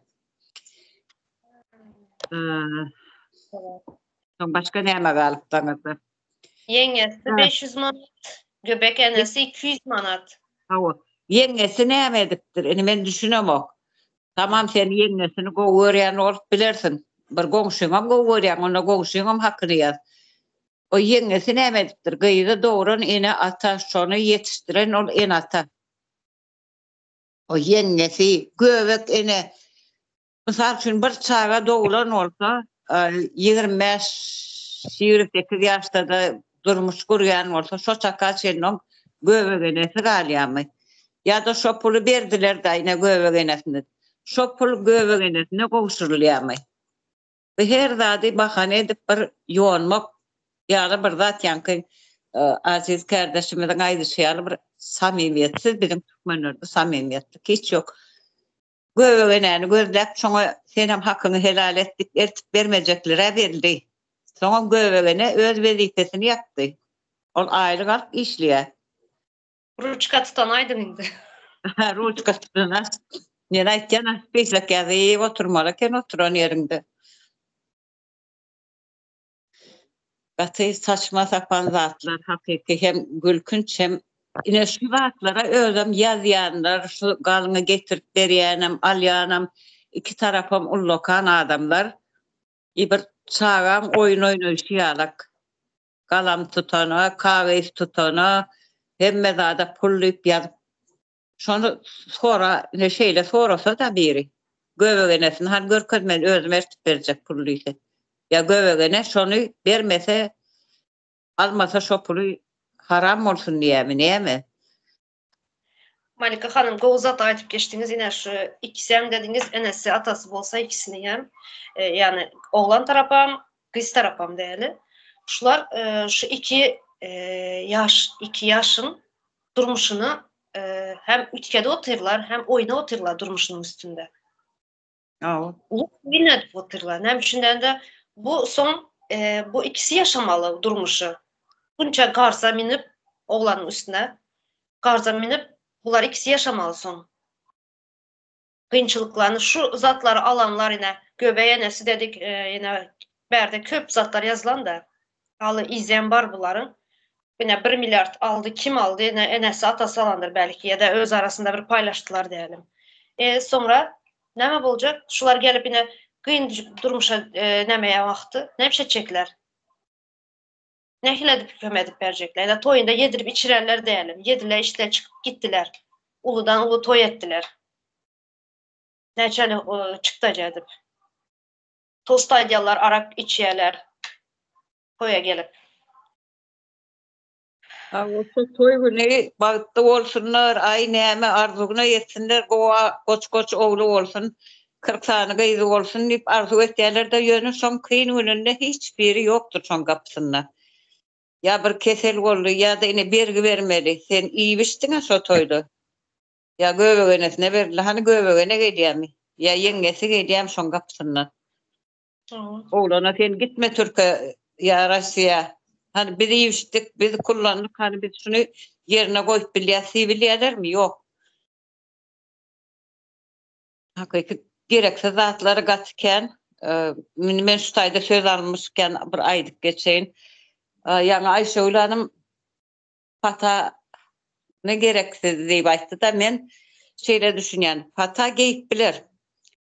Speaker 3: Soň başga näme galypdy aňyrda?
Speaker 1: Ýeňňesi 500 manat, göbek enesi 200 manat.
Speaker 3: Hawa. Ýeňňesi näme edipdir? Indi men düşünemok. Tamam sen ýeňňesini gowy görýän bolup bilersiň. Bir goňşyňam gowy görýäň, onda goňşyňam hakyny ýaz. O ýeňňesi näme edipdir? Gyzy dogran ene-ata, şony ýetişdiren ol ene-ata. O ýeňňesi, göbek ene Mysal üçin, bir çaga doglan bolsa, 25, 28 ýaşda-da durmuş gurýan bolsa, şo çaka çenli oň göbegenesi galýarmy? Ýa-da şo puly berdiler-dä ine göbegenesine. Şo pul göbegenesine gowşurylýarmy? Bu her zady bahana edip bir ýonmak ýaly bir zat ýaňky Aziz kärdeşimiziň aýdyşy ýaly bir samimiýetsiz biziň türkmenlerde samimiýetlik hiç ýok. Göbegenäni gözläp şoňa senem hakyňy helal et diýip eltip bermejekler-ä belli. Soňam göbegene öz wezipesini ýapdy. Ol aýlyk alyp işleýär.
Speaker 1: Ruçka tutan aýdyň indi.
Speaker 3: Hä, ruçka tutana. Men aýtýan-a, spisak ýazyp oturmaly eken oturan ýeriňde. Gaty saçma sapan zatlar hakyky hem gülkünç hem ine şu zatlara özem ýazýanlar şu galyňy getirip berýänem alýanam iki tarapam ullakan adamlar i bir çagaň oýun oýnaýşy ýalak galam tutana kagyz tutana hemme zada pul diýip ýazyp Şony sora, ine şeýle sorasa-da biri, göbegenesini hany görkez men özüm eltip berjek pul diýse. Ýa göbegene şony bermese, almasa şo puly haram bolsun diýýämi, näme?
Speaker 1: Malika hanym gowy zat aýdyp geçdiňiz ine şu ikisem dediňiz enesi atasy bolsa ikisini hem ýagny oglan tarapam gyz tarapam däli şular şu iki ýaş iki ýaşyň durmuşyny. hem üýtgedip otyrlar, hem oýnap otyrlar durmuşynyň üstünde.
Speaker 3: Hawa.
Speaker 1: Uly oýun edip otyrlar. Näme üçin diýende, bu soň bu ikisi ýaşamaly durmuşy. Bunça garza minip oglanyň üstüne, garza minip bular ikisi ýaşamaly soň. Kynçylyklaryny şu zatlary alanlar ine göbek enesi dedik ine bärde köp zatlar ýazylan-da. Haly izem bar bularyň. Ine bir milliard aldy kim aldy ine enesi atasy alandyr belki ýa-da öz arasynda bir paýlaşdylar diýelim. E soňra näme boljak şular gelip ine kyn durmuşa näme wagty näme etjekler? Nähili edip kömek edip berjekler? Ýa-da toýunda ýedirip içirerler diýelim. Ýediler içdiler çykyp gitdiler. Uludan uly toý etdiler. Näçeli çykdajy edip. Tost aýdýarlar, arak içýärler toýa gelip.
Speaker 3: Bolsa toý güni bagtly bolsunlar, aý näme arzuwyna ýetsinler, gowa goç-goç ogly bolsun, 40 sany gyzy bolsun diýip arzuw etýärler-de, ýöne şoň kyn gününde hiç biri ýokdur şoň gapysynda. Ýa bir kesel boldy, ýa-da ine bergi bermeli, sen iýip-içdiň-ä şo toýda. Ýa göbegenesine berildi, hany göbegene gelýärmi, ýa ýeňňesi gelýärmi şoň gapysyndan. Oglana sen gitme türke ýa Rossiýa. Hany biz iýişdik, biz kullandyk, hany biz şuny ýerine goýup bilýäs diýip bilýärlermi? Ýok. Hakyky gereksiz zatlary gaty kän. Indi men şu taýda söz almyşken bir aýdyp geçeýin. Ýaňy Aýşegül hanym Pata ne gereksiz diýip aýtdy-da, men şeýle düşünýän, pata geýip biler.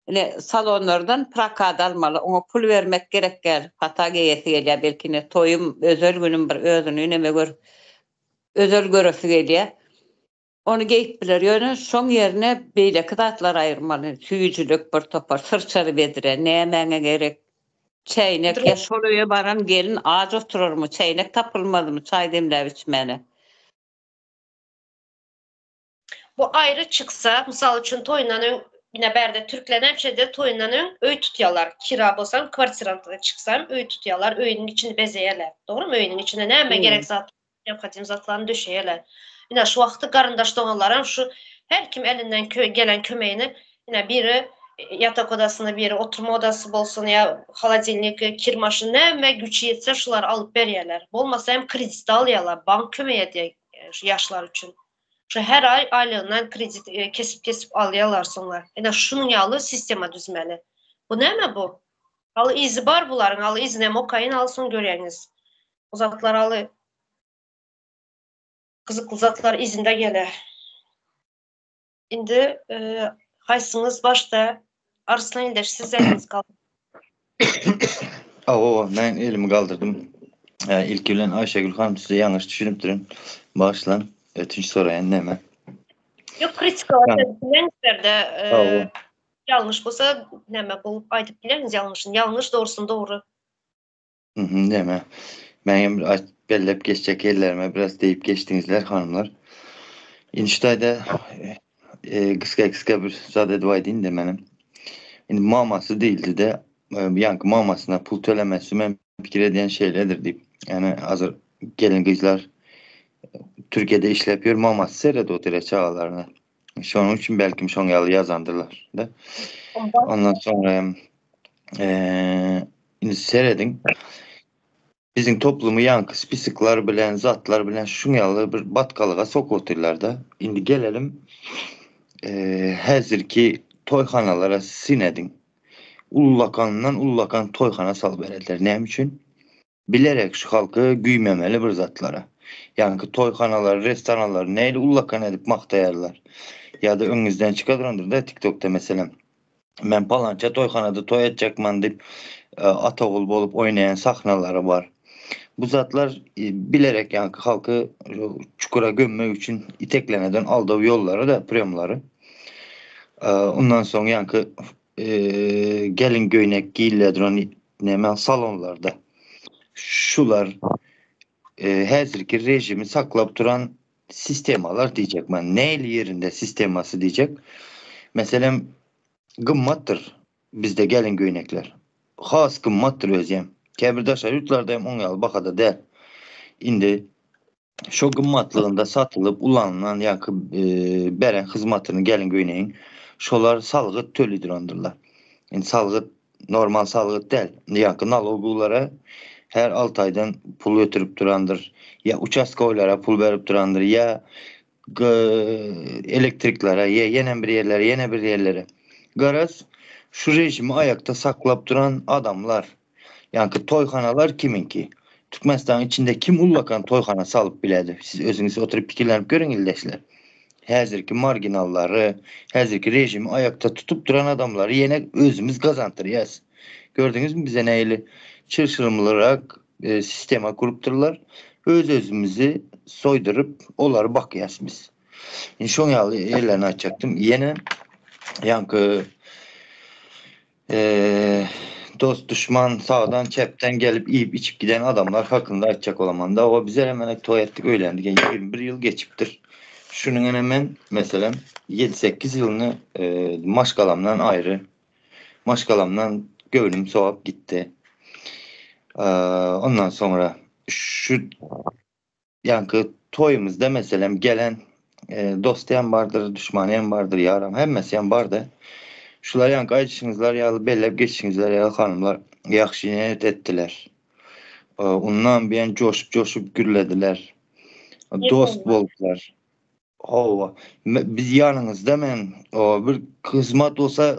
Speaker 3: Ine, salonlardan prokat almaly, oňa pul bermek gerek däl. Pata geýesi gelýär, belki ine toýum, özel günüm bir özüni neme gör, özel göresi gelýär. Ony geýip biler, ýöne şoň ýerine beýleki zatlar aýyrmaly, süýjülik bir topar, syrçaly bedre, nämäňe gerek, çäýnek, ýa şol öýe baran gelin aç oturarmy, çäýnek tapylmazmy çaý demläp içmäne.
Speaker 1: Bu aýry çyksa, mysal üçin toýundan öň, ine bärde türkler näme toýundan öň öý tutýarlar, kira bolsam, kwartirantda çyksam öý tutýarlar, öýüniň içini bezeýärler, dogrymy, öýüniň içine näme gerek zat Neobhadim zatlaryny döşeýärler. Ine şu wagty garyndaş doganlaram şu her kim elinden gelen kömegini ine biri ýatak odasynda biri oturma odasy bolsun ýa holodilnik, kir maşyn näme güýçi ýetse şulary alyp berýärler. Bolmasa hem kredit alýarlar. Bank kömek edýär şu ýaşlar üçin. Şu her aý aýlygyndan kredit kesip kesip alýarlar soňlar. Ine şunuň ýaly sistema düzmeli. Bu näme bu? Haly yzy bar bularyň, haly yzyny hem okaýyn, haly soň görýäňiz. Bu zatlar aly gyzykly zatlar yzynda geler. Indi e, haýsyňyz başda Arslan ildeş siz elinizi galdyr.
Speaker 2: Awa, men elimi galdyrdym. E, ilki bilen Aýşegül hanym size ýalňyş düşünipdirin. Bagyşlaň, ötünç soraýan näme?
Speaker 1: Ýok, kritika bileňizlerde e, ýalňyş bolsa näme bolup aýdyp bileňiz ýalňyşyny. Ýalňyş dogrusyny dogry.
Speaker 2: Mhm, näme? Meňem bir aýt bellep geçjek ýerlerime biraz diýip geçdiňizler hanymlar. Indi şu taýda e, gysga gysga bir zat edip aýdayyn da menem. Indi mamasy diýildi-de, e, ýaňky mamasyna pul tölemesi men pikir edýän şeýledir diýip. Ýani hazır gelin gyzlar Türkiýede işläp ýör, mamasy seredip otyr çagalaryna. Şonuň üçin belkim şoň ýaly ýazandyrlar da. Ondan soňra hem eee indi serediň. Biziň toplumy ýaňky spisikler bilen, zatlar bilen şuň ýaly bir batgalyga sokup otyrlar da. Indi gelelim eee häzirki toýhanalara syn ediň. Ullakandan ullakan toýhana salyp berediler. Näme üçin? Bilerek şu halky güýmemeli bir zatlara. Ýaňky toýhanalary, restoranlary nähili ullakan edip magtaýarlar. Ýa-da öňüňizden çyka durandyr-da TikTokda meselem. Men palança toýhanada toý etjekman diýip e, ata ogul bolup oýnaýan sahnalary bar. Bu zatlar e, bilerek ýaňky halky çukura gömmek üçin itekleneden aldaw ýollary da priýomlary. E, ondan soň ýaňky gelin göýnek giýilýär duran näme salonlarda. Şular e, häzirki rejimi saklap duran sistemalar diýjek men. Näli ýerinde sistemasy diýjek. Meselem gymmatdyr bizde gelin göýnekler. Has gymmatdyr özem. Käbir daşary ýurtlarda hem oň ýaly bahada däl. Indi. Şo gymmatlygynda satylyp ulanylan ýaňky beren hyzmatyny gelin göýneýin. Şolar salgyt töledirandyrlar. Indi salgyt normal salgyt däl. Ýaňky nalogulara her 6 aýdan pul götürip durandyr. Ýa uçastkowylara pul berip durandyr, ýa elektriklere, ýa ýene bir ýerlere, ýene bir ýerlere. Garaz, şu režimi aýakda saklap duran adamlar. Ýaňky toýhanalar kimiňki? Türkmenistanyň içinde kim ullakan toýhana salyp biledi? Siz özüňiz oturyp pikirlenip görüň ildeşler. Häzirki marginallary, häzirki režimi aýakda tutup duran adamlary ýene özümiz gazantyrýas. Gördüňizmi bize nähili çylşyrymlyrak e, sistema gurupdyrlar. Öz-özümizi soýduryp olary bakýas biz. Indi şoň ýaly ýerlerini aýtjakdym. Ýene ýaňky Eee, dost düşman sağdan çepden gelip iýip içip giden adamlar hakynda aýtjak bolamanda o bize hemen toý etdik öýlendik yani 21 ýyl geçipdir. Şunuň hemen meselem 7-8 ýylyny e, maşgalamdan aýry maşgalamdan göwnüm sowap gitdi. Eee, ondan sonra şu Ýaňky toýumyzda meselem gelen e, dosty hem bardyr, düşmany hem bardyr, ýaram hemmesi hem bardy. Şular ýaňky aýdyşyňyzlar ýaly belläp geçişiňizler ýaly hanymlar ýagşy niýet etdiler. E, Ondan bilen joşup-joşup gürlediler. Dost boldular. Hawa, biz ýanyňyzda men o bir hyzmat bolsa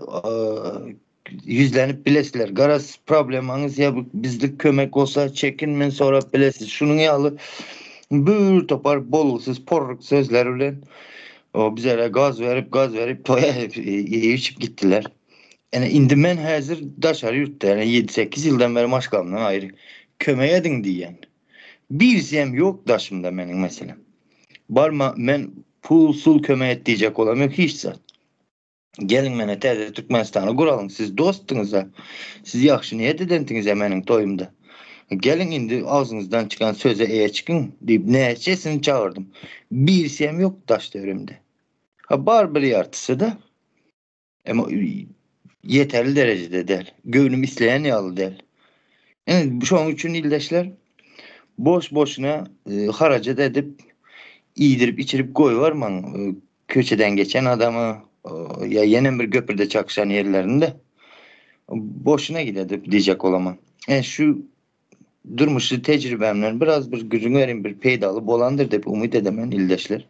Speaker 2: ýüzlenip bilesizler. Garaz problemaňyz ýa bizlik kömek bolsa çekinmen sorap bilesiz. Şunuň ýaly bir topar bolgusyz porruk sözler bilen o bizlere gaz berip gaz berip toýa içip gitdiler. Yani indi men häzir daşary ýurtda yani 7-8 ýyldan beri maşgalamdan aýry kömek ediň diýen. Birisi hem ýok daşymda meniň meselem. Barma men pul sul kömek et diýjek bolam ýok hiç zat. Geliň mene täze Türkmenistany guralyň siz dostduňyz-a. Siz ýagşy niýet edensiňiz-ä meniň toýumda. Geliň indi agzyňyzdan çykan söze eýe çykyň diýip näçesini çagyrdym. Birisi hem ýok daş töweregimde. Ha bar bir ýartysy-da. Emma ýeterli derejede däl. Göwnüm isleýän ýaly däl. Yani şonuň üçin ildeşler boş boşuna e, harajat edip iýdirip içirip goýbermäň e, köçeden geçen adamy e, ýa ýene bir köprüde çakşan ýerlerinde boşuna gidedip diýjek bolaman. E, şu durmuşy tejribämden biraz bir gürrüň bereyim, bir peýdaly bolandyr diýip umyt edemen ildeşler.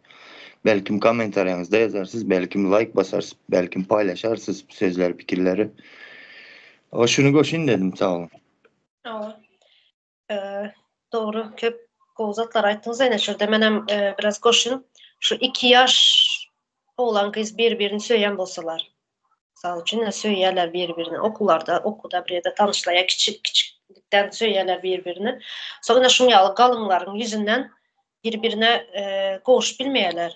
Speaker 2: Belkim kommentariýaňyzda ýazarsyz, belkim like basarsyz, belkim paýlaşarsyz sözler, pikirleri. O şuny goşun dedim, sag olun.
Speaker 1: Hawa. Ee, dogry, köp gowy zatlar aýtdyňyz ene şurada menem e, biraz goşun. Şu iki ýaş oglan gyz bir-birini söýen bolsalar. Mysal üçin, söýýärler bir-birini okuwlarda, okuwda bir ýerde tanyşlar ýa kiçi kiçiklikden söýýärler bir-birini. Soňra şuň ýaly galyňlaryň ýüzünden bir-birine e, gowşup bilmeýärler.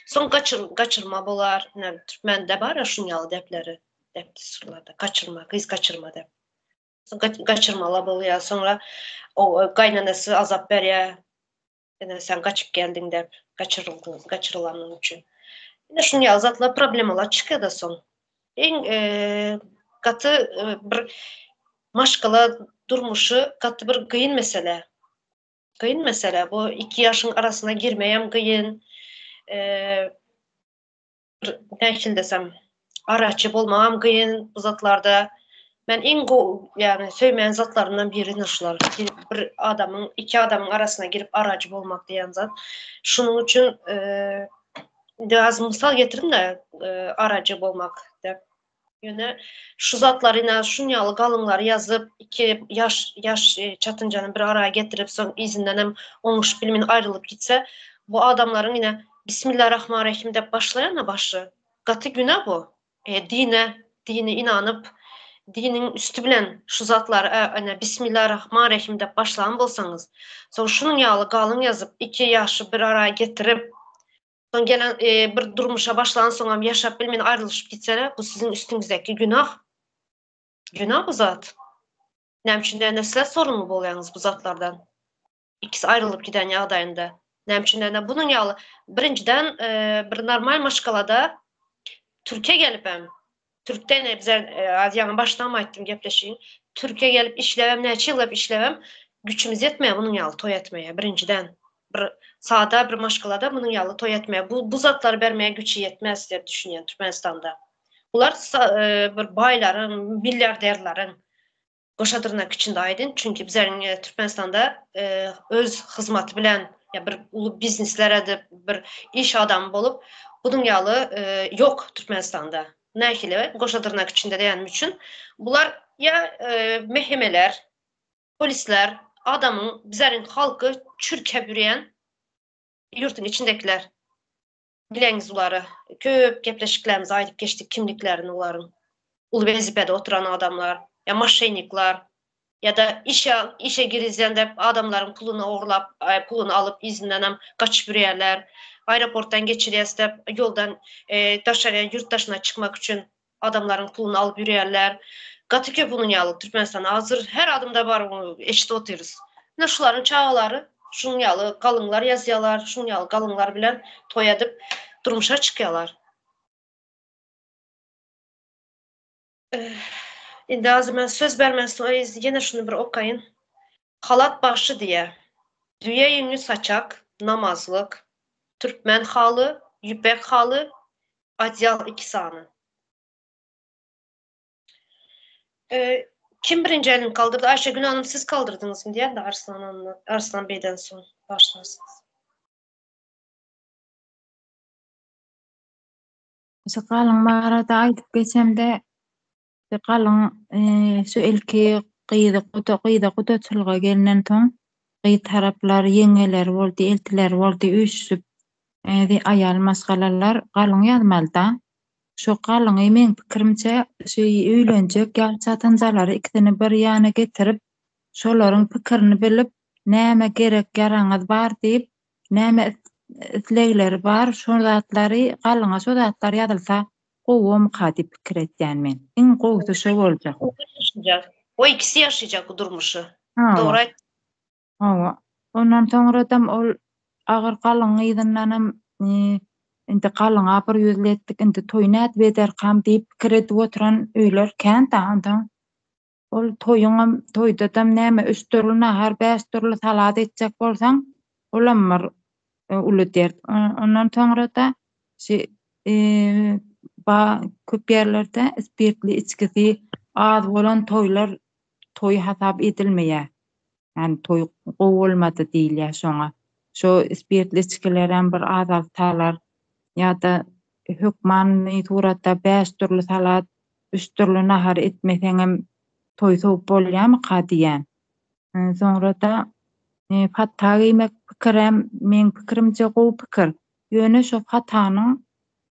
Speaker 1: Soň gaçyr gaçyrma bolar. Ine, türkmende bar ya şuň ýaly depleri, dep dessurlarda gaçyrma, gyz gaçyrma dep. Soň gaçyrmalar bolýar. Soňra o gaýnanasy azap berýär. Ine sen gaçyp geldiň dep, gaçyryldyň, gaçyrylanyň üçin. Ine şuň ýaly zatlar problemalar çykýar da soň. Iň e, gaty e, bir maşgala durmuşy gaty bir gyn mesele. Gyn mesele. Bu iki ýaşyň arasyna girmeýem gyn. E, bir nähili desem araçy bolmagam gyn bu zatlarda. Men iň gowy ýagny söýmeýän zatlarymdan biri şular. Bir adamyň, iki adamyň arasyna girip araçy bolmak diýen zat. Şunuň üçin indi az mysal getirdim-de araçy bolmak diýip. Ýöne şu zatlary ine şun ýaly galyňlary ýazyp, iki ýaş ýaş çatynjany bir araya getirip, soň yzyndan hem oňuşyp bilmän aýrylyp gitse, bu adamlaryň ine Bismillarahmanrahim diýip başlaýan başy. Gaty günä bu. E, dine, dini inanyp, diniň üsti bilen şu zatlary e, ine Bismillarahmanrahim diýip başlan bolsaňyz, soň şunuň ýaly galyň ýazyp, iki ýaşy bir araya getirip, Soň gelen e, bir durmuşa başlan soňam ýaşap bilmän aýrylyşyp gitseler, bu siziň üstüňizdäki günah. Günah bu zat. Näme üçin näme sizler sorumly bolýaňyz bu zatlardan? İkisi aýrylyp giden ýagdaýynda. Näme üçin näme bunuň ýaly birinjiden e, bir normal maşgalada Türkiye gelip hem Türkden e, bize e, az ýaňy başdan aýtdym gepleşigiň. Türkiye gelip işlewem näçe ýyllap işlewem güçümiz ýetmeýär bunuň ýaly toý etmeye birinjiden. Bir sada bir maşgalada munuň ýaly toý etmäge, bu bu zatlary bermäge güçi ýetmez diýip düşünýän Türkmenistanda. Bular bir baýlaryň, milliarderleriň goşa dyrnak içinde aýdyn, çünki bizleriň Türkmenistanda öz hyzmaty bilen ýa bir uly biznesler edip, bir iş adamy bolup, bunuň ýaly ýok Türkmenistanda. Nähili goşa dyrnak içinde diýenim üçin, bular ýa mehemeler, polisler, adamyň, bizleriň halky çürkäp ýürýän ýurtuň içindekiler. Bileňiz bulary. Köp gepleşiklerimizi aýdyp geçdik kimliklerini bularyň. Uly wezipede oturan adamlar, ýa moşenniklar, ýa-da işe işe girizende adamlaryň puluny ogurlap, puluny alyp yzyndanam gaçyp ýürýärler. Aeroportdan geçirýäs diýip ýoldan daşary ýurt daşyna çykmak üçin adamlaryň puluny alyp ýürýärler. Gaty köp onuň ýaly Türkmenistanda hazir her adamda bar eşidip otyrys. Ine şularyň çagalary şunuň ýaly galyňlar ýazýalar, şunuň ýaly galyňlar bilen toý edip durmuşa çykýalar. Indi hazir men söz bermän ýene şuny bir okaýyn. Halat bagşy diýýär. Düýe ýüňli saçak, namazlyk, türkmen haly, ýüpek haly, Adyal iki sany. Kim birinji elini kaldyrdy? Ayşegül hanım siz kaldyrdyňyzmy diýen de Arslan hanım, Arslan Beyden soň başlarsyňyz.
Speaker 5: Şu galyň barada aýdyp geçemde, şu galyň şu ilki gyzy guda gyza gudaçylyga gelnensoň, gyz taraplar ýeňňeleri boldy, eltileri boldy üýşüşip Ezi aýal maşgalalar galyň ýazmalyda. Şo galyňy meň pikirimçe şu öýlenjek ýaş çatynjalary ikisini bir ýana getirip şolaryň pikirini bilip näme gerek ýaraňyz bar diýip näme islegleri bar şo zatlary galyňa şo zatlar ýazylsa gowumyka diýip pikir etýän men. Iň gowusy şo boljak.
Speaker 1: O ikisi ýaşaýjak bu durmuşy. Dogry aýtdyň.
Speaker 5: Hawa. Ondan soňradam ol agyr galyň yzyndanam indi galyňa bir ýüzli etdik, indi toý nädip ederkam diýip pikir edip oturan öýler kän-dä onsoň. Ol toýuňam, toýdadam näme üç dürli nahar, bäş dürli salat etjek bolsaň, olam bir uly dert. Ondan soňra-da şu ba köp ýerlerde spirtli içgisi az bolan toýlar toý hasap edilmeýär. Ýani toý gowy bolmady diýilýär şoňa. Şo spirtli içgilerem bir azaltsalar ýa-da hökmany suratda bäş dürli salat, üç dürli nahar etmeseňem toý sowup bolýamyka diýýän. Soňra-da fata geýmek pikirem meň pikirimçe gowy pikir. Ýöne şo fatanyň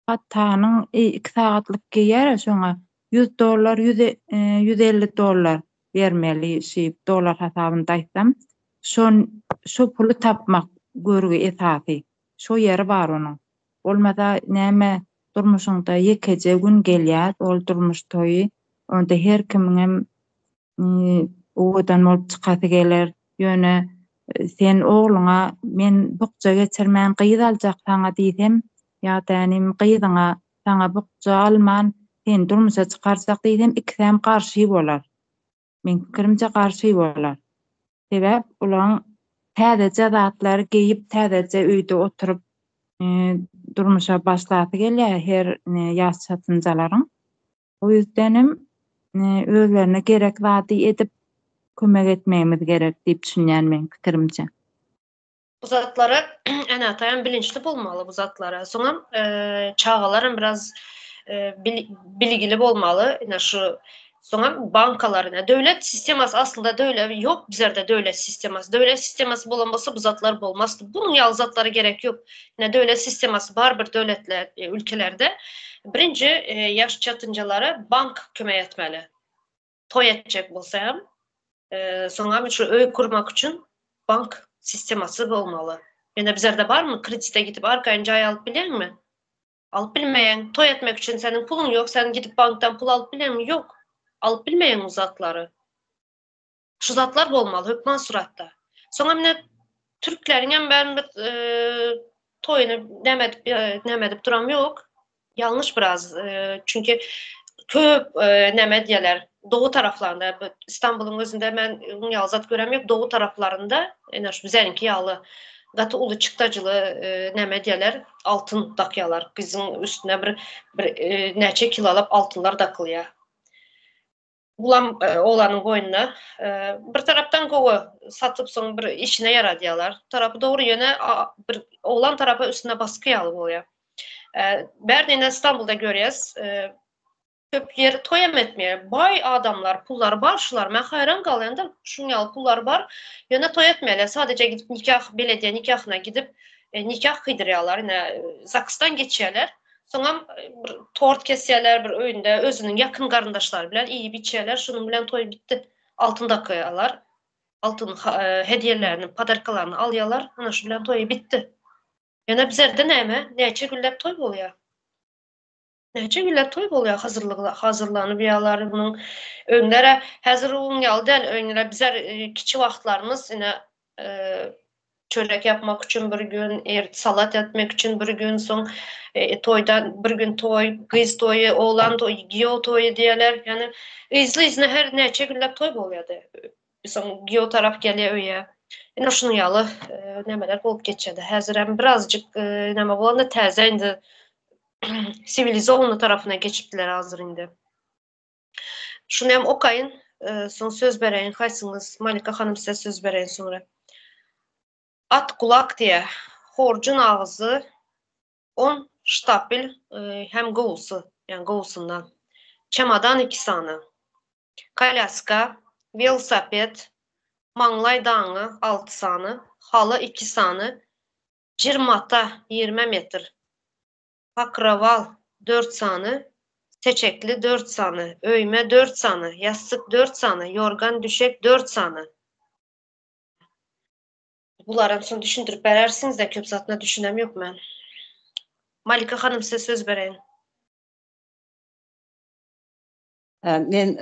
Speaker 5: fatanyň iki sagatlyk geýýär-ä şoňa 100 dollar, 150 dollar bermeli şi dollar hasabynda aýtsam şon şo puly tapmak görgi esasy şo ýeri bar onuň bolmasa näme durmuşyňda ýekeje gün gelýär ol durmuş toýy onda her kimiňem owadan bolup çykasy geler ýöne sen ogluňa men bukja geçirmän gyz aljak saňa diýsem ýa-da inim gyzyňa Saňa bukja alman, seni durmuşa çykarjak diýsem, ikisem garşy bolar. Meň pikirimçe garşy bolar. Sebäp olaň täzeje zatlary geýip, täzeje öýde oturyp, durmuşa başlasy gelýär her ýaş çatynjalaryň. O ýüzdenem özlerine gerek zady edip kömek etmegimiz gerek diýip düşünýän meň pikirimçe.
Speaker 1: Bu zatlara ene-ata hem bilinçli bolmaly bu zatlara. Soňam çagalar hem biraz bilgili bolmaly. Ine şu soňam bankalar ine döwlet sistemasy aslynda döwlet ýok bizlerde döwlet sistemasy. Döwlet sistemasy bolan bolsa bu zatlar bolmazdy. Bunuň ýaly zatlara gerek ýok. Ine döwlet sistemasy bar bir döwletler ülkelerde. Birinji ýaş çatynjalara bank kömek etmeli. Toý etjek bolsa hem Soňam şu öý kurmak üçin bank sistemasy bolmaly. Ýöne bizlerde barmy kredite gidip arkaýyn jaý alyp bilýäňmi? Alyp bilmeýäň. Toý etmek üçin seniň puluň ýok, sen gidip bankdan pul alyp bilýäňmi? Ýok. Alyp bilmeýäň o zatlary. Şu zatlar bolmaly hökman suratda. Soňam ine türkleriňem ben bir toýuny näme edip näme edip duram ýok. Ýalňyş biraz. Çünki köp näme edýärler. Dogu taraflarynda İstanbulyň özünde men oň ýaly zat görem ýok. Dogu taraflarynda ene şu bizäniňki ýaly. Gaty uly çykdajyly näme edýärler, altyn dakýarlar. Gyzyň üstüne bir bir näçe kilolap altynlar dakylýar. Bulam oglanyň boýnuna. Bir tarapdan gowy, satyp soň bir işine ýaradýarlar. Tarapy dogry, ýöne bir oglan tarapa üstüne basgy ýaly bolýar. Bärde ine Stambulda görýäs. Köp ýer toýam etmeýär. Baý adamlar, pullary bar şular. Men haýran galýan-da, şuň ýaly pullary bar. Ýöne toý etmeýärler. Sadeje gidip nikah, belediýe nikahyna gidip, nikah gyýdyrýarlar. Ine, zaksdan geçýärler. Soňam bir tort kesýärler bir öýünde, özüniň ýakyn garyndaşlary bilen iýip içýärler. Şunuň bilen toý bitdi. Altyn dakýarlar. Altyn hediýelerini, podarkalaryny alýarlar. Ana şu bilen toýy bitdi. Ýöne bizerde näme? Näçe günläp toý bolýar? Näçe günläp toý bolýar hazyrlygy hazyrlanyp ýalar munuň öňlere häzir oň ýaly däl öňlere bizler kiçi wagtlarymyz ine çörek ýapmak üçin bir gün er salat etmek üçin bir gün soň toýdan bir gün toý gyz toýy oglan toýy giýew toýy diýerler ýani yzly yzyna her näçe günläp toý bolýardy soň giýew tarap gelýär öýe ine şunuň ýaly nämeler bolup geçýärdi häzirem birazjyk näme bolanda täze indi siwilizowanyý tarapyna geçipdiler hazir indi. Şuny hem okaýyn, soň söz bereýin haýsyňyz, Malika hanym size söz bereýin soňra. At gulak diýä, horjun agzy on ştapel hem gowusy, ýagny gowusyndan. Çemadan iki sany. Kolýaska, welosiped, maňlaý daňy alty sany, haly iki sany, Jir mata, 20 metr. Pokrowal, dört sany, seçekli, dört sany, öýme, dört sany, ýassyk, dört sany, ýorgan, düşek, dört sany. Bularam soň düşündirip berersiňiz-dä, köp zatyna düşünem ýok men. Malika hanym size söz bereýin.
Speaker 3: Men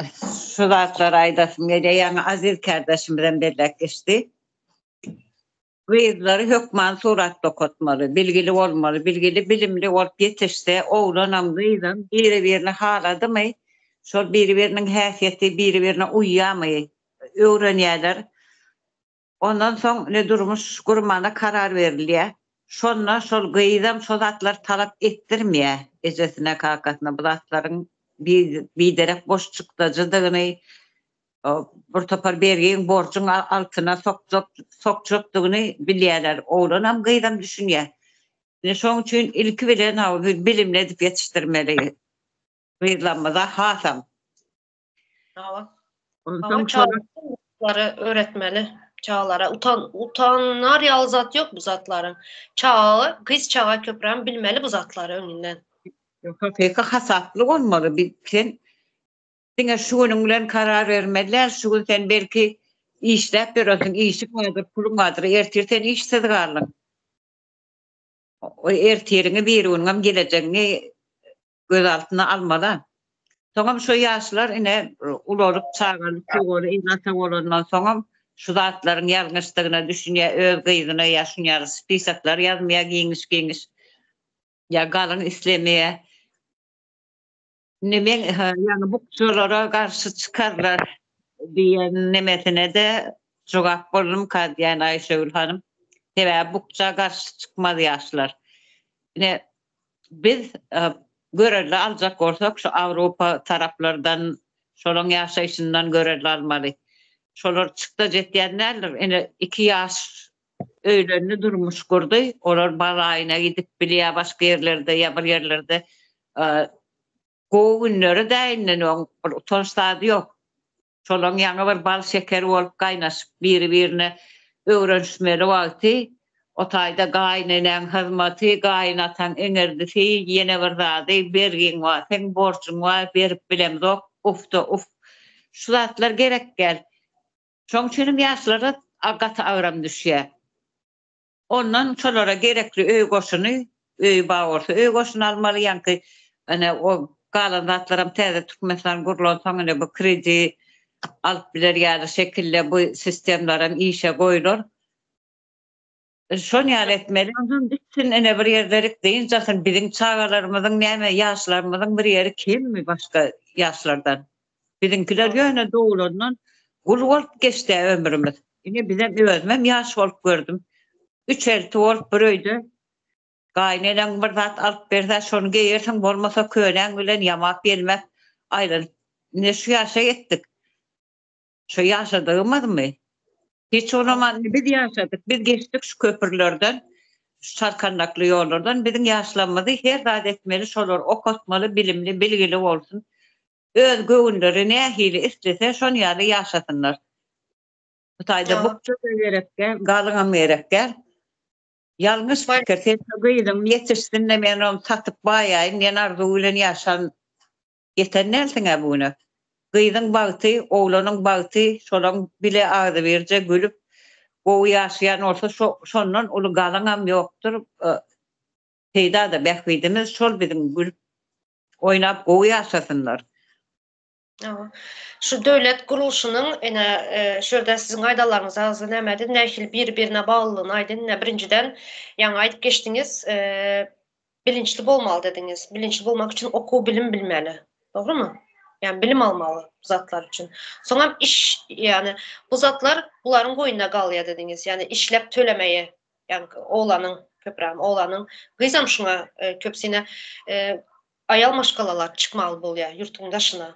Speaker 3: şu zatlary aýdasym gelýär, ýaňy Aziz kärdeşimizem belläp geçdi. Gyzlary hökman suratda okatmaly, bilgili bolmaly, bilgili bilimli bolup ýetişse oglanam gyzam biri birini haladymy şol biri biriniň häsiýeti biri birine uýýamy öwrenýäler. Ondan soň ine durmuş gurmana karar berilýä. Şonda şol gyzam şo zatlary talap etdirmeýä ejesine kakasyna bu zatlaryň biderek boş çykdajydygyny bir topar bergiň, borjuň altyna sokjak, sokjakdygyny bilýärler. Oglanam, gyzam düşünýär. Ine şoň üçin ilki bilen hawa biz bilimli edip ýetişdirmeli gyzlarymyza hasam.
Speaker 1: Hawa. Onsoň çagalary öwretmeli. Çagalara utan utanar ýaly zat ýok bu zatlaryň. Çaga, gyz çaga köpräm bilmeli bu zatlary öňünden.
Speaker 3: Hakyky hasaply bolmaly. Bir sen Diňe şu günüň bilen karar bermeli däl, şu gün sen belki işläp ýörensiň, işiň bardyr, puluň bardyr, ertir sen işsiz galdyň. O ertiriňi, birigünüňem gelejegiňi göz altyna almaly. Soňam şu ýaşlar ine ulalyp, çagaly, çugaly, ene-ata bolandan soňam şu zatlaryň ýalňyşdygyna düşünýär, öz gyzyna ýa şuny ýaly spisoklar ýazmaýar giňiş-giňiş, ýa galyň islemeýär. Indi men ýaňy bukjalara garşy çykarlar diýen nemesine-de jogap boldumyka diýýän Aýşegül hanym. Sebäbi bukja garşy çykmaz ýaşlar. Ine biz görelde aljak bolsak şu Awrupa taraplardan şolaň ýaşaýşyndan görelde almaly. Şolar çykdajy etýän däldir. Ine iki ýaş öýlendi durmuş gurdy. Olar balaýyna gidip bilýär başga ýerlerde ýa bir ýerlerde Gowy günleri dä inden oň bir utanç zady ýok. Şolaň ýaňy bir bal şeker bolup gaýnaşyp biri birine öwrenişmeli wagty o taýda gaýynenäň hyzmaty, gaýynataň eňerdisi, ýene bir zady bergiň bar, seň borjuň bar berip bilemzok ufda uf. Şu zatlar gerek däl. Şoň üçinem ýaşlara gaty agram düşýär. Ondan şolara gerekli öý goşuny, öýi bar bolsa öý goşuny almaly, ýaňky ine o galan zatlaram täze Türkmenistan gurlansoň ine bu kredi alyp biler ýaly şekilde bu sistemlaram işe goýular. Şon ýaly etmeli. Ondan gitsin ine bir ýerlerik dynç alsyn. Biziň çagalarymyzyň näme ýaşlarymyzyň bir ýeri kemmi başga ýaşlardan? Biziňkiler ýöne doglandan gul bolup geçdä ömrümiz. Ine bizem özümem ýaş bolup gördüm. Üç elti bolup bir öýde gaýyneneň bir zat alyp berse şony geýersiň bolmasa könäň bilen ýamap ýelmäp aýlanyp ine şu ýaşa ýetdik. Şu ýaşadygymyzmy? Hiç olamaz indi biz ýaşadyk biz geçdik şu köprülerden şu çarkandakly ýollardan biziň ýaşlarymyzy her zat etmeli şolary okatmaly bilimli bilgili bolsun öz göwünleri nähili islese şon ýaly ýaşasynlar. Bu taýda bukja-da gerek däl, galyňam gerek däl. Ýalňyş pikir, sen şu gyzyň ýetişsin-de men ony satyp baýaýyn diýen arzuw bilen ýaşan ýeten dälsiň-ä bu güne. Gyzyň bagty, oglanyň bagty şolaň bile agzybirje gülüp gowy ýaşaýan bolsa şo şondan uly galyňam ýokdur, peýda-da bähbidimiz şol biziň gülüp oýnap gowy ýaşasynlar.
Speaker 1: Şu döwlet gurluşynyň ine şu ýerde siziň aýdanlaryňyz agzy nämedi nähili bir-birine baglylygyny aýdyn. Ine birinjiden ýaňy aýdyp geçdiňiz, bilinçli bolmaly dediňiz. Bilinçli bolmak üçin okuw bilim bilmeli. Dogrymy? Ýagny bilim almaly bu zatlar üçin. Soňam iş ýagny bu zatlar bularyň boýnuna galýar dediňiz. Ýagny işläp tölemeýi ýagny oglanyň köprägem oglanyň gyzam şuňa köpüsine Aýal maşgalalar çykmaly bolýar ýurtuň daşyna.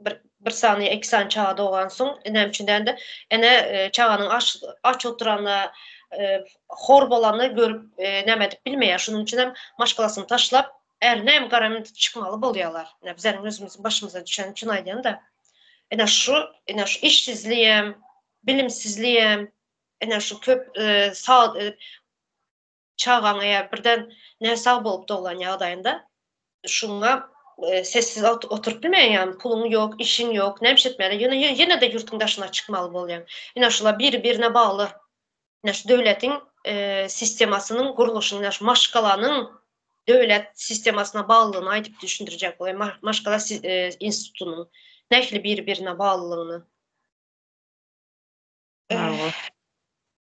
Speaker 1: Bir bir sany ýa iki sany çaga dogansoň, näme üçin dände, ene çaganyň aç aç oturanyny, hor bolanyny görüp näme edip bilmeýär. Şonuň üçin hem maşgalasyny taşlap, ärine hem garamyny çykmaly bolýarlar. Ine bizleriň özümiziň başymyza düşeni üçin aýdýan-da. Ine şu, ine şu işsizligem, bilimsizligem, ine şu köp sag Çagaň eger birden näsag bolup doglan ýagdaýynda şuňa sessiz oturyp bilmeýäň, ýagny puluň ýok, işiň ýok, näme iş etmeli, ýöne ýene-de ýurtuň daşyna çykmaly bolýaň. Ine şular biri-birine bagly. Ine şu döwletiň sistemasynyň gurluşyny, ine şu maşgalanyň döwlet sistemasyna baglylygyny aýdyp düşündirjek bolýan, maşgala institutynyň nähili biri-birine baglylygyny.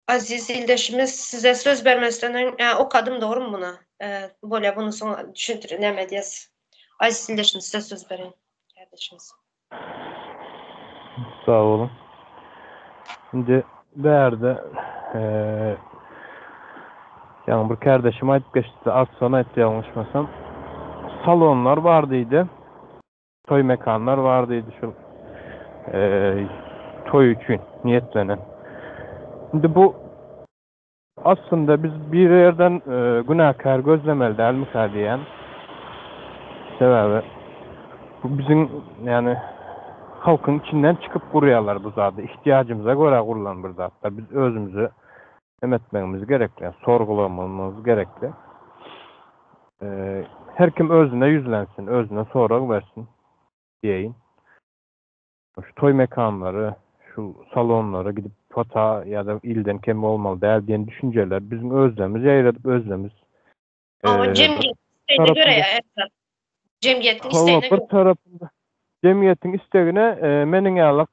Speaker 1: Aziz ildeşimiz size söz bermezden öň ä okadym dogrymy muny? Bolýa buny soň düşündir näme edýäs. Aziz ildeşimiz size söz bereýin. Kärdeşimiz.
Speaker 4: Sag boluň. Indi bärde ýaňy bir kärdeşim aýdyp geçdi, Arslan aýtdy ýalňyşmasam. Salonlar bar diýdi. Toý mekanlar bar diýdi şul toý üçin niýetlenen. Indi bu aslynda biz bir ýerden günäkär gözlemeli dälmikä diýýän. Sebäbi bu biziň ýagny halkyň içinden çykyp gurýarlar bu zady. Ihtiýajymyza görä gurlan bir zatlar. Biz özümizi hem etmegimiz gerekli, sorgulamamyz gerekli. Her kim özüne ýüzlensin, özüne sorag bersin diýeýin. Şu toý mekanlary, şu salonlara gidip fota ýa-da ilden kem bolmaly däl diýen düşünjeler biziň özlerimiz ýaýradyp özlerimiz
Speaker 1: Hawa, jemgyýetiň islegine görä ýa Jemgyýetiň islegine
Speaker 4: Bir tarapynda jemgyýetiň islegine meniň ýaly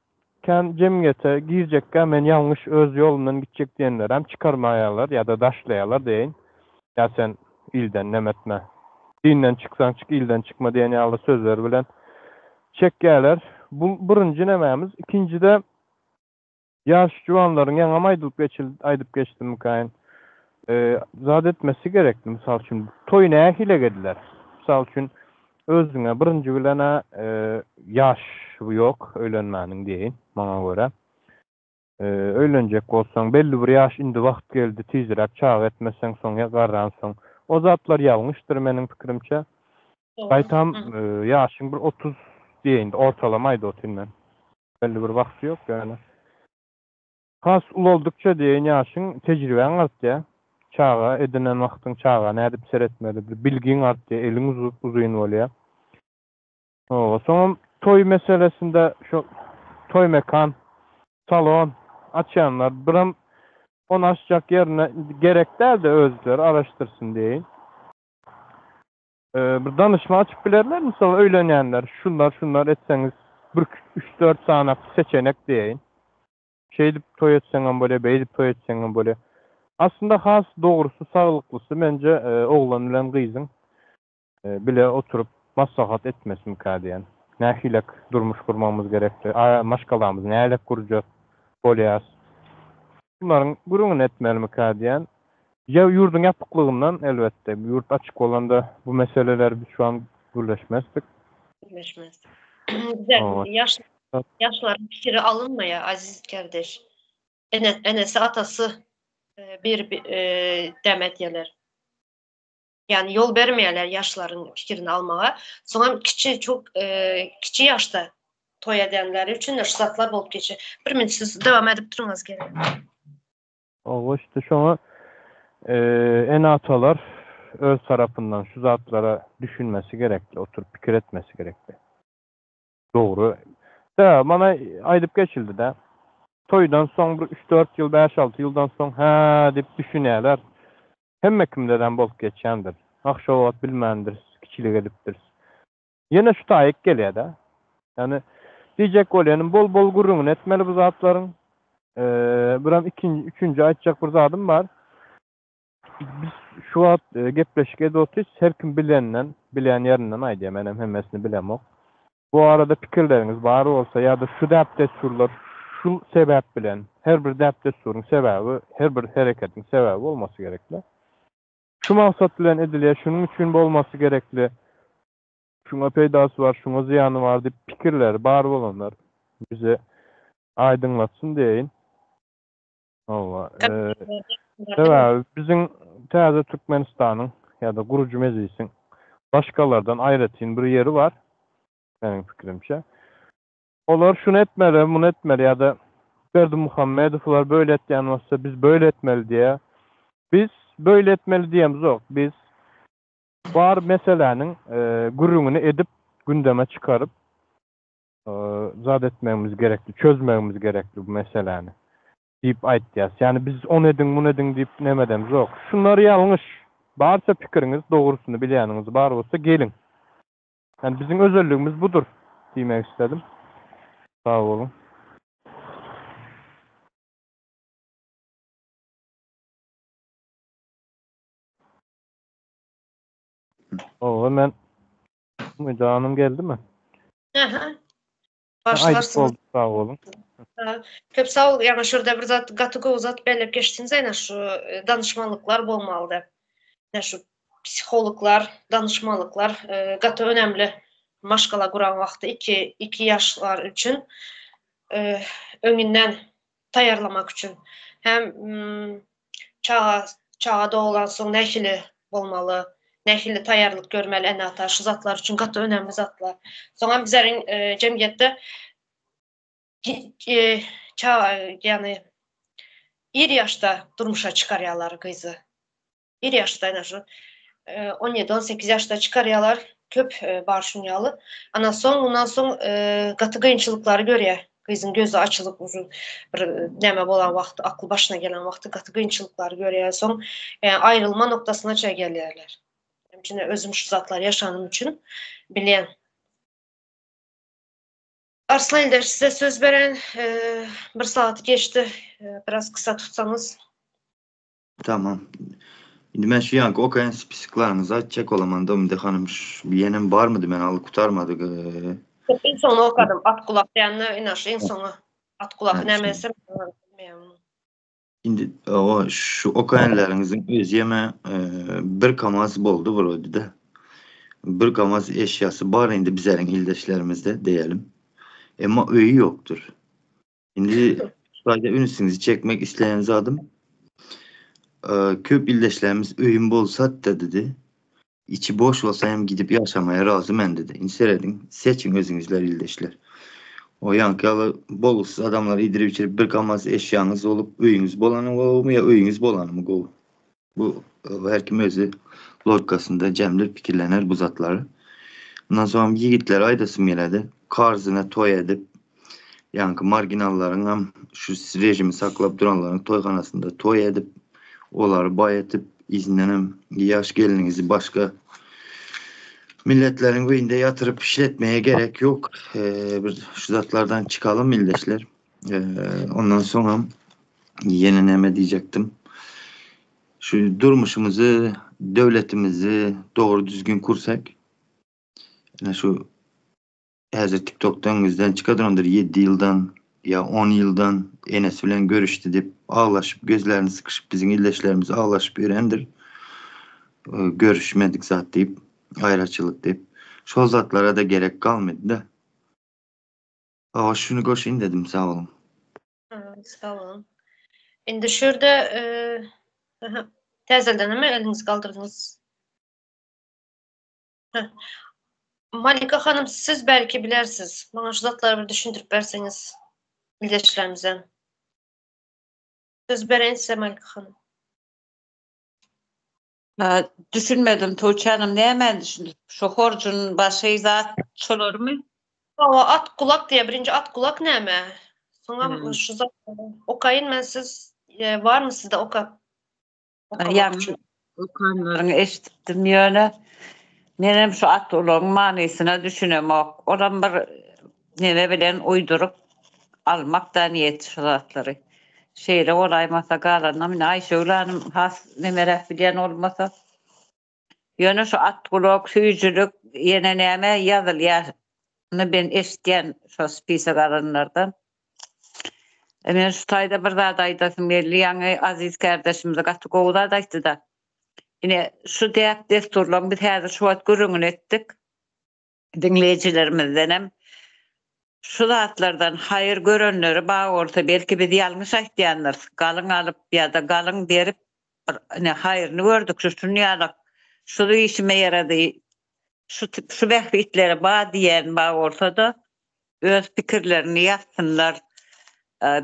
Speaker 4: kän jemgyýete girjekkä men ýalňyş öz ýolumdan gitjek diýenlerem çykarmaýarlar ýa-da daşlaýarlar diýeýin. Ýa sen ilden neme etme. Dinden çyksaň çyk ilden çykma diýen ýaly sözler bilen çekýärler. Bu birinji nemämiz. Ikinjide Ýaş juwanlaryň ýaňam aýdylyp geçil aýdyp geçdim Mikaýyl. Zat etmesi gerekdi mysal üçin toý nähili ediler? Mysal üçin özüňe birinji bilen-ä ýaş ýok öýlenmäniň diýeýin maňa görä. Öýlenjek bolsaň belli bir ýaş indi wagt geldi tizräk çaga etmeseň soň ýa garransoň. O zatlar ýalňyşdyr meniň pikirimçe. Gaýtam ýaşyň bir 30 diýeýin ortalama aýdyp otyryn men. Belli bir wagty ýok ýöne. Has ulaldykça diýeýin ýaşyň tejribäň artýar. Çaga edinen wagtyň çaga nädip seretmeli bir bilgiň artýar, eliň uzyn bolýar. Hawa, soňam toý meselesinde şo toý mekan, salon açýanlar biram ony açjak ýerine gerek dälde özleri araşdyrsyn diýeýin. Bir danyşma açyp bilerler mysal öýlenýänler şunlar şunlar etseňiz bir üç dört sany seçenek diýeýin. Şeýdip toý etseňem bolýar beýdip toý etseňem bolýar. Aslynda has dogrusy saglyklysy mence oglan bilen gyzyň bile oturyp maslahat etmesimikä diýen. Nähilek durmuş gurmagymyz gerekli maşgalamyzy nähilek gurjak bolýas. Bunlaryň gürrüňini etmelimikä diýen. Ýa ýurduň ýapyklygyndan elbetde, ýurt açyk bolanda bu meseleleri biz şu an gürleşmezdik.
Speaker 1: Gürleşmezdik. Güzel. Ýaş ýaşlaryň pikiri alynmaýar aziz kardeş. Ene enesi atasy bir dem edýärler. Ýani ýol bermeýärler ýaşlaryň pikirini almaga. Soňam kiçi çok kiçi ýaşda toý edenleri üçin şu zatlar bolup geçýär. Bir minut siz dowam edip duruňyz gerek.
Speaker 4: Hawa işte şoňa ene-atalar öz tarapyndan şu zatlara düşünmesi gerekli, oturyp pikir etmesi gerekli. Dogry. Sebäbi mana aýdyp geçildi-dä. Toýdan soň bir üç-dört ýyl, bäş-alty ýyldan soň hä diýip düşünýärler. Hemme kimdedem bolup geçýändir. Ah şo wagt bilmändiris, kiçilik edipdiris. Ýene şu taýyk gelýär-dä. Ýagny diýjek bolýanym bol-bol gürrüňini etmeli bu zatlaryň. Biram ikinji, üçünji aýtjak bir zadym bar. Biz şu wagt gepleşik edip otyrys, her kim bileninden, bilýän ýerinden aýdýar, menem hemmesini bilemok. Bu arada pikirleriňiz bar bolsa ýa-da şu däp-dessurlar şu sebäp bilen, her bir däp-dessuryň sebäbi, her bir hereketiň sebäbi bolmasy gerekli. Şu maksat bilen edilýär, şunuň üçin bolmasy gerekli, şuňa peýdasy bar, şuňa zyýany bar diýip pikirleri bar bolanlar bize aýdyňlatsyn diýeýin. Hawa. Sebäbi biziň täze Türkmenistanyň ýa-da gurujy mejlisiň başgalardan aýratyn bir ýeri bar, meniň pikirimçe. Olar şuny etmeli, muny etmeli ýa-da Berdimuhamedowlar böyle etýän bolsa biz böyle etmeli diýýär. Biz böyle etmeli diýemzok. Biz bar meseläniň gürrüňini edip, gündeme çykaryp, zat etmegimiz gerekli, çözmegimiz gerekli bu meseläni diýip aýtýas. Ýagny biz ony ediň, muny ediň diýip neme edemzok. Şunlar ýalňyş. Barça pikiriňiz, dogrusyny bilýäniňiz bar bolsa geliň. Ýani biziň özelligimiz budur diýmek isledim. Sag boluň. Owa men Janym geldimi?
Speaker 1: Aha. Başlarsyn.
Speaker 4: Sag boluň.
Speaker 1: Köp sag bol. Ýa şurada bir zat gaty gowy zat belläp geçdiňiz ýa şu e, danyşmanlyklar bolmalydy. Ýa şu psihologlar, danyşmanlyklar e, gaty önemli maşgala guran wagty iki iki ýaşlar üçin e, öňünden taýýarlamak üçin hem mm, çaga çaga doglan soň nähili bolmaly, nähili taýýarlyk görmeli ene-ata şu zatlar üçin gaty önemli zatlar. Soňam bizleriň e, jemgyýetde e, çaga ýagny ir ýaşda durmuşa çykarýarlar gyzy. Ir ýaşda ýa şu 17-18 ýaşda çykarýarlar. Köp bar şuň ýaly. Ana soň mundan soň gaty kynçylyklary görýär. Gyzyň gözi açylyp uzun bir näme bolan wagty, akly başyna gelen wagty gaty kynçylyklary görýär. Soň aýrylma noktasyna çenli gelýärler. Üçin özüm şu zatlary ýaşanym üçin bilýän. Arslan ildeş size söz beren bir saat geçdi. Biraz kısa tutsaňyz.
Speaker 2: Tamam. Indi men şu ýanky okaýan spiskoklaryňyzy aýtjak bolaman Domide hanym şu ýenem barmydy men alyp gutarmadyk.
Speaker 1: Iň soňy okadym at gulak diýende ine şu iň soňy at gulak nämesi bilmeýän.
Speaker 2: Indi o şu okaýanlaryňyzyň özi ýeme bir kamaz boldy wrode-de. Bir kamaz eşýasy bar indi bizleriň ildeşlerimizde diýelim. Emma öýi ýokdur. Indi şu taýda ünsüňizi çekmek isleýän zadym, köp ildeşlerimiz öýüm bolsat-da dedi, içi boş bolsa hem gidip ýaşamaýa razy men dedi. Indi serediň, seçiň özüňizler ildeşler. O ýaňky ýaly bolgusyz adamlar iýdirip-içirip bir kamaz eşýaňyz bolup, öýüňiz bolany gowumy ýa öýüňiz bolanymy gowy? Bu her kim özi logikasynda jemlip pikirlener bu zatlary. Ondan soň ýigitlere aýdasym geledi. Karzyna toý edip, ýaňky marginallaryň hem şu rejimi saklap duranlaryň toýhanasynda toý edip, olary baý etip, yzyndan hem ýaş gelniňizi başga milletleriň öýünde ýatyryp işletmeye gerek ýok. Bir şu zatlardan çykalym ildeşler. Ondan soňam ýene näme diýjekdim. Şu durmuşymyzy, döwletimizi dogry düzgün kursak, ine şu häzir TikTokda öňüňizden çyka durandyr 7 ýyldan ýa 10 ýyldan enesi bilen görüşdi diýip. Aglaşyp, gözlerini sykyşyp biziň ildeşlerimiz aglaşyp ýörendir. Görüşmedik zat diýip, aýraçylyk diýip. Şol zatlara-da gerek galmady-da. Hawa, şuny goşaýyn dedim, sag boluň.
Speaker 1: Sag boluň. Indi şu ýerde täzelden hem eliňizi galdyrdyňyz. Malika hanym, siz belki bilersiz. Maňa şu zatlary bir düşündirip berseňiz ildeşlerimize. Söz bereýin size Malika hanym.
Speaker 3: Düşünmedim Tuğçe hanım nämäni düşündirip? Şu horjun başy zat şolarmy?
Speaker 1: Hawa at gulak diýýär. Birinji at gulak näme? Soňam şu zat okaýyn men siz e, barmy sizde okap?
Speaker 3: Ýaňy okanlaryňy eşidipdim ýöne menem şu at ulagyň manysyna düşünemok. Olam bir neme bilen uýduryp almak da niýeti şu zatlary. Şeýle bolaýmasa galanam indi Aýşöhle hanym has nemeräk bilýän bolmasa. Ýöne şu at gulak, süýjülik ýene näme ýazylýar. Ony ben eşidýän şo spisok alanlardan. E, men şu taýda bir zat aýdasym geldi. Ýaňy Aziz kärdeşimiz gaty gowy zat aýtdy-da. Ine, şu däp-dessurlaryň biz häzir şu wagt gürrüňini etdik. Diňleýjilerimizdenem şu zatlardan haýyr görenleri bar bolsa, belki biz ýalňyş aýtýandyrys. Galyň alyp ýa-da galyň berip bir ine haýryny gördük şu şuny ýalak şu işime ýarady şu şu bähbitleri bar diýen bar bolsa-da öz pikirlerini ýazsynlar.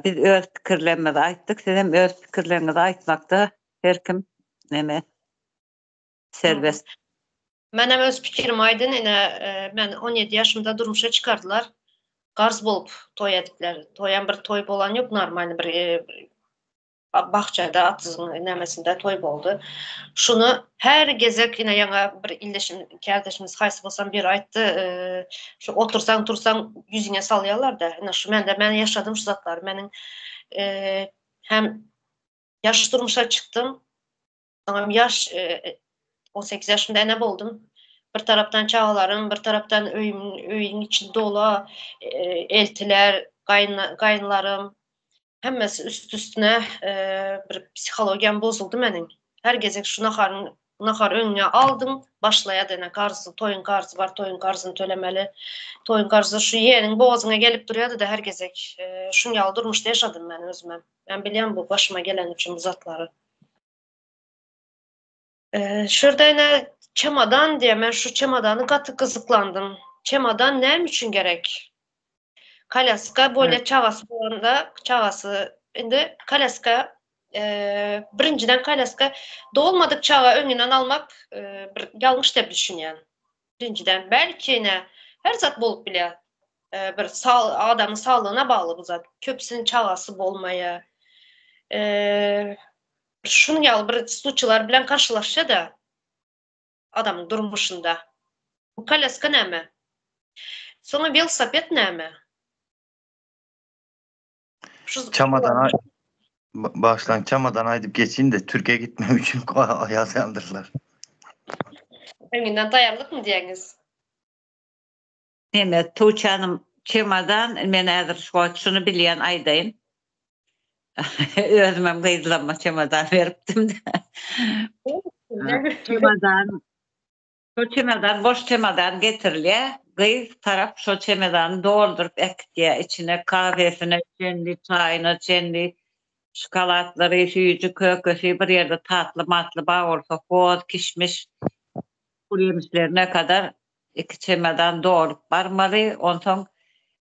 Speaker 3: Biz öz pikirlerimizi aýtdyk, siz hem öz pikirleriňizi aýtmakda her kim neme serbest.
Speaker 1: Menem öz pikirimi aýdyn, ine men 17 ýaşymda durmuşa çykardylar. Garz bolup toý edipler. Toýam bir toý bolan ýok, normalny bir Bakjada atsyzyň nämesinde toý boldy. Şuny her gezek ine ýaňa bir ildeşim, kärdeşimiz haýsy bolsam biri aýtdy, şu otursaň tursaň ýüzüňe salýarlar-da. Ine şu mende men ýaşadym şu zatlary. Meniň hem ýaş durmuşa çykdym. Soňam ýaş 18 ýaşymda ene boldum. Bir tarapdan çagalarym, bir tarapdan öýüm, öýüň içi dola, eltiler, gaýyn gaýynlarym. Hemmesi üst-üstüne bir psihologiýam bozuldy meniň. Her gezek şu naharyň nahar öňüňe aldyň, başlaýar ene karzy, toýuň karzy bar, toýuň karzyny tölemeli. Toýuň karzy şu ýeniň bogazyňa gelip durýardy-da her gezek. Şuň ýaly durmuşda ýaşadym men özümem. Men bilýän bu başyma geleni üçin bu zatlary. Şu ýerde ine çemodan diýýär. Men şu çemodany gaty gyzyklandym. Çemodan näme üçin gerek? Kolyaska bolýa çagasy bolanda, çagasy indi kolyaska birinjiden kolyaska dolmadyk çaga öňünden almak bir ýalňyş diýip düşünýän. Birinjiden belki ine her zat bolup bilýär. Bir adamyň saglygyna bagly bu zat. Köpüsiniň çagasy bolmaýar. Şunuň ýaly bir sluçylar bilen garşylaşsa-da adamyň durmuşynda. Bu kolyaska näme? Soňra welosiped näme?
Speaker 2: Şu Çamadan başlan çamadan aýdyp geçeyim de Türkiye gitmem üçin ýazýandyrlar.
Speaker 1: Öňünden taýýarlykmy diýýäňiz?
Speaker 3: Neme, Tuğçe hanım, çemadan men häzir şu wagt şuny bilýän aýdaýyn. Özümem gyzlaryma çemadan beripdim. Çemadan Şo çemedan boş çemedan getirilýär. Gyz tarap şo çemedany dolduryp äkitýär. Içine kafesine çenli, çaýyna çenli, şokoladlary, süýji, kökesi, bir ýerde tatly-matly bar bolsa hoz, kişmiş, guryemişlerine kadar iki çemedan dolup barmaly. Onsoň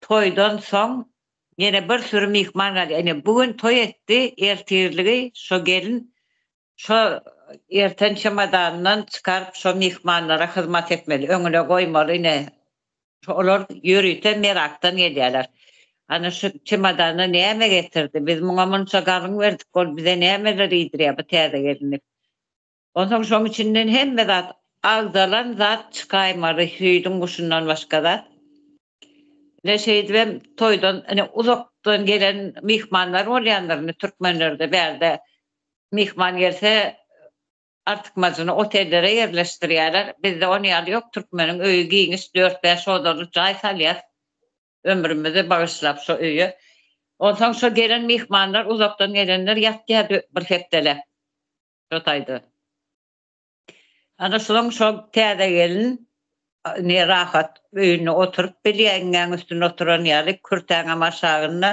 Speaker 3: toýdan soň ýene bir süri myhman gelýär. Ine bu gün toý etdi, ertirligi şo gelin Şo erten çemodanyndan çykaryp şo myhmanlara hyzmat etmeli, öňüne goýmaly ine. Olar ýörite merakdan gelýärler. Ana şu çemodanda näme getirdi? Biz muňa munça galyň berdik, ol bize nämeler iýdirýär bu täze gelin diýip. Onsoň şoň içinden hemme zat, agzalan zat çykaýmaly, süýdüň guşundan başga zat. Ine şeýdibem toýdan ine uzakdan gelen myhmanlar bolýandyr indi türkmenlerde bärde myhman gelse artykmajyny otellere ýerleşdirýärler. Bizde on ýaly ýok türkmeniň öýi giňiş dört-bäş odaly jaý salýas ömrümizi bagyşlap şo öýe. Onsoň şo gelen myhmanlar, uzakdan gelenler ýatýar bir hepdeläp şo taýda. Ana şoň şo täze gelin ne rahat öýünde oturyp bilýär, iňňäň üstünde oturan ýaly, kürtäňem aşagynda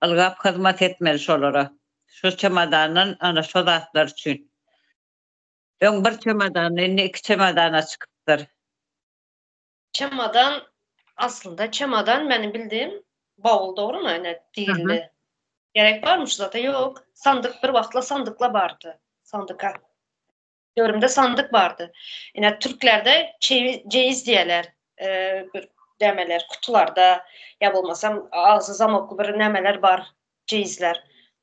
Speaker 3: ylgap hyzmat etmeli şolara. Şo çemodandan ana şo zatlar üçin. Öň bir çemodandy, indi iki çemodana çykypdyr.
Speaker 1: Çemodan aslynda çemodan meniň bildiğim bavul dogrymy ine diýildi. Gerek barmy şu zata? Ýok. Sandyk bir wagtlar sandykla bardy. Sandyka. Döwrümde sandyk bardy. Ine türklerde ceýiz diýerler. Bir nämeler kutularda ýa bolmasam agzy zamokly bir nämeler bar ceýizler.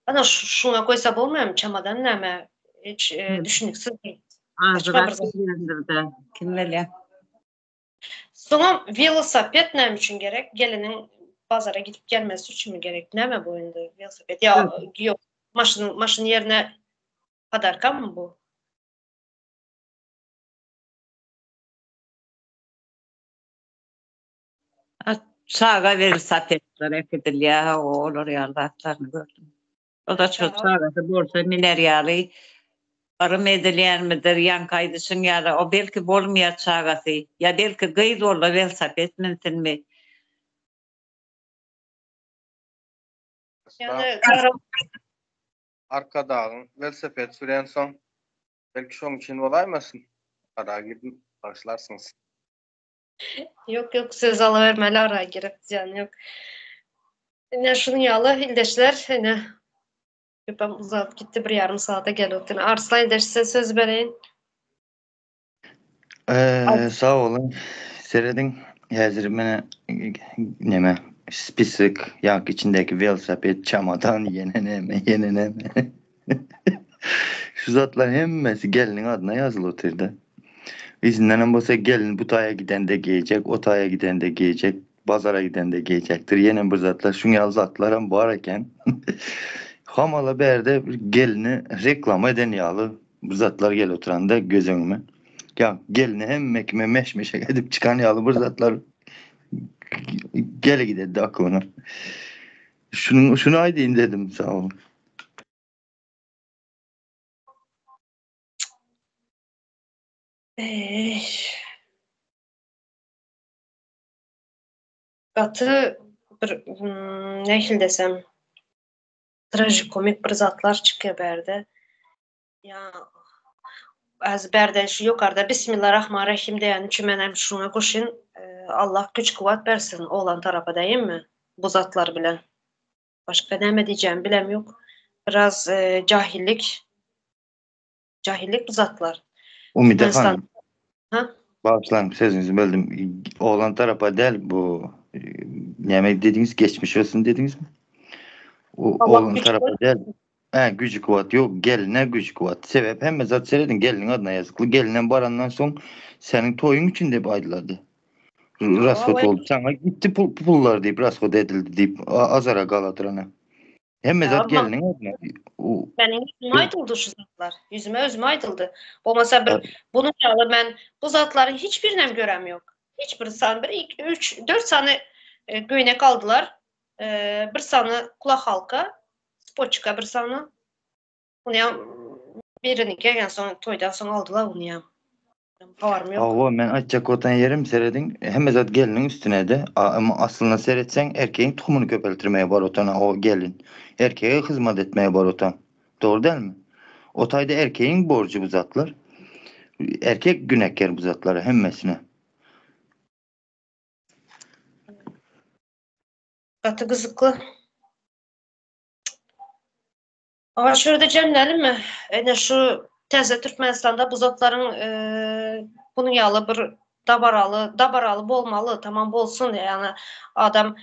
Speaker 1: Ana şuňa goýsa bolmaýarmy çemodan näme? Hiç düşüniksiz.
Speaker 3: Azrak bilýändir-dä. Kim bilýär.
Speaker 1: Soňam welosiped näme üçin gerek? Geliniň bazara gidip gelmesi üçinmi gerek? Näme bu indi welosiped? Ýa ýok, maşyn maşyn ýerine podarkamy bu?
Speaker 3: Çaga welosipedler äkidilýär, hawa, olar ýaly zatlaryny gördüm. O da şo çagasy bolsa miner ýaly yrym edilýänmidir, ýaňky aýdyşyň ýaly, o belki bolmaýar çagasy, ýa belki gyz bolsa welosiped minsinmi?
Speaker 6: Arkadagyň welosiped sürensoň, belki şoň üçin bolaýmasyn? Ara girdim, bagyşlarsyňyz.
Speaker 1: Ýok, ýok, söz alabermeli ara girip, zyýany ýok. Ine şunuň ýaly ildeşler, ine köpem uzap gitdi, bir ýarym saata gelip otyryn. Arslan ildeş size söz bereýin.
Speaker 2: Eee, sag boluň. Serediň, häzir mene neme, spisok, ýaňky içindäki welosiped, çemodan, ýene neme, ýene neme. Şu zatlar hemmesi gelniň adyna ýazylyp otyrdy. Yzyndanam bolsa gelin bu taýa gidende geýjek, o taýa gidende geýjek, bazara gidende geýjekdir. Ýene bir zatlar, şuň ýaly zatlaram bar eken. Hamala bärde bir gelni reklama eden ýaly bir zatlar gelip oturanda göz öňüme. Ýa gelni hemme kime meş-meşek edip çykan ýaly bir zatlar gele giderdi aklyňa. Şunuň şuny aýdaýyn dedim, sag boluň.
Speaker 1: Eý. Gaty bir nähili desem trajikomik bir zatlar çykýar bärde. Ýa az bärde şu ýokarda Bismillah Rahman Rahim diýen üçin men hem şuňa goşyn Allah güç kuwwat bersin oglan tarapa diýinmi bu zatlar bilen. Başga näme diýjegimi bilem ýok. Biraz jahillik jahillik bu zatlar.
Speaker 2: Umyda hanym. Ha? Bagyşlaň sözüňizi böldüm. Oglan tarapa däl bu näme dediňiz geçmiş olsun dediňizmi? O oglan tarapa däl. Hä güýji kuwwat ýok geline güýji kuwwat. Sebäp hemme zat serediň geliniň adyna ýazykly. Gelinem barandan soň seniň toýuň üçin diýip aýdylardy. Rasxod boldy. Saňa gitdi pul pullar diýip rasxod edildi diýip azara galadyrana. Hemme zat geliniň adyna.
Speaker 1: Meniň ýüzüme aýdyldy şu zatlar. Ýüzüme özüme aýdyldy. Bolmasa bir bunuň ýaly men bu zatlaryň hiç birinem görem ýok. Hiç bir san bir, iki, üç, dört sany göýnek aldylar. Bir sany kulak halka, spoçka bir sany. Muny birini gelgen soň toýdan soň aldylar muny ýa. Habarym ýok.
Speaker 2: Hawa, men aýtjak bolan ýerim serediň, hemme zat gelniň üstünede. Emma aslynda seretseň erkegiň tohumyny köpeltirmege bar otan o gelin. Erkege hyzmat etmege bar otan. Dogry dälmi? O taýda erkegiň borjy bu zatlar. Erkek günäkär bu zatlara hemmesine.
Speaker 1: Gaty gyzykly. Aga şu ýerde jemlälimi? Ine şu täze Türkmenistanda bu zatlaryň bunuň ýaly bir dabaraly, dabaraly bolmaly, tamam bolsun, ýagny adam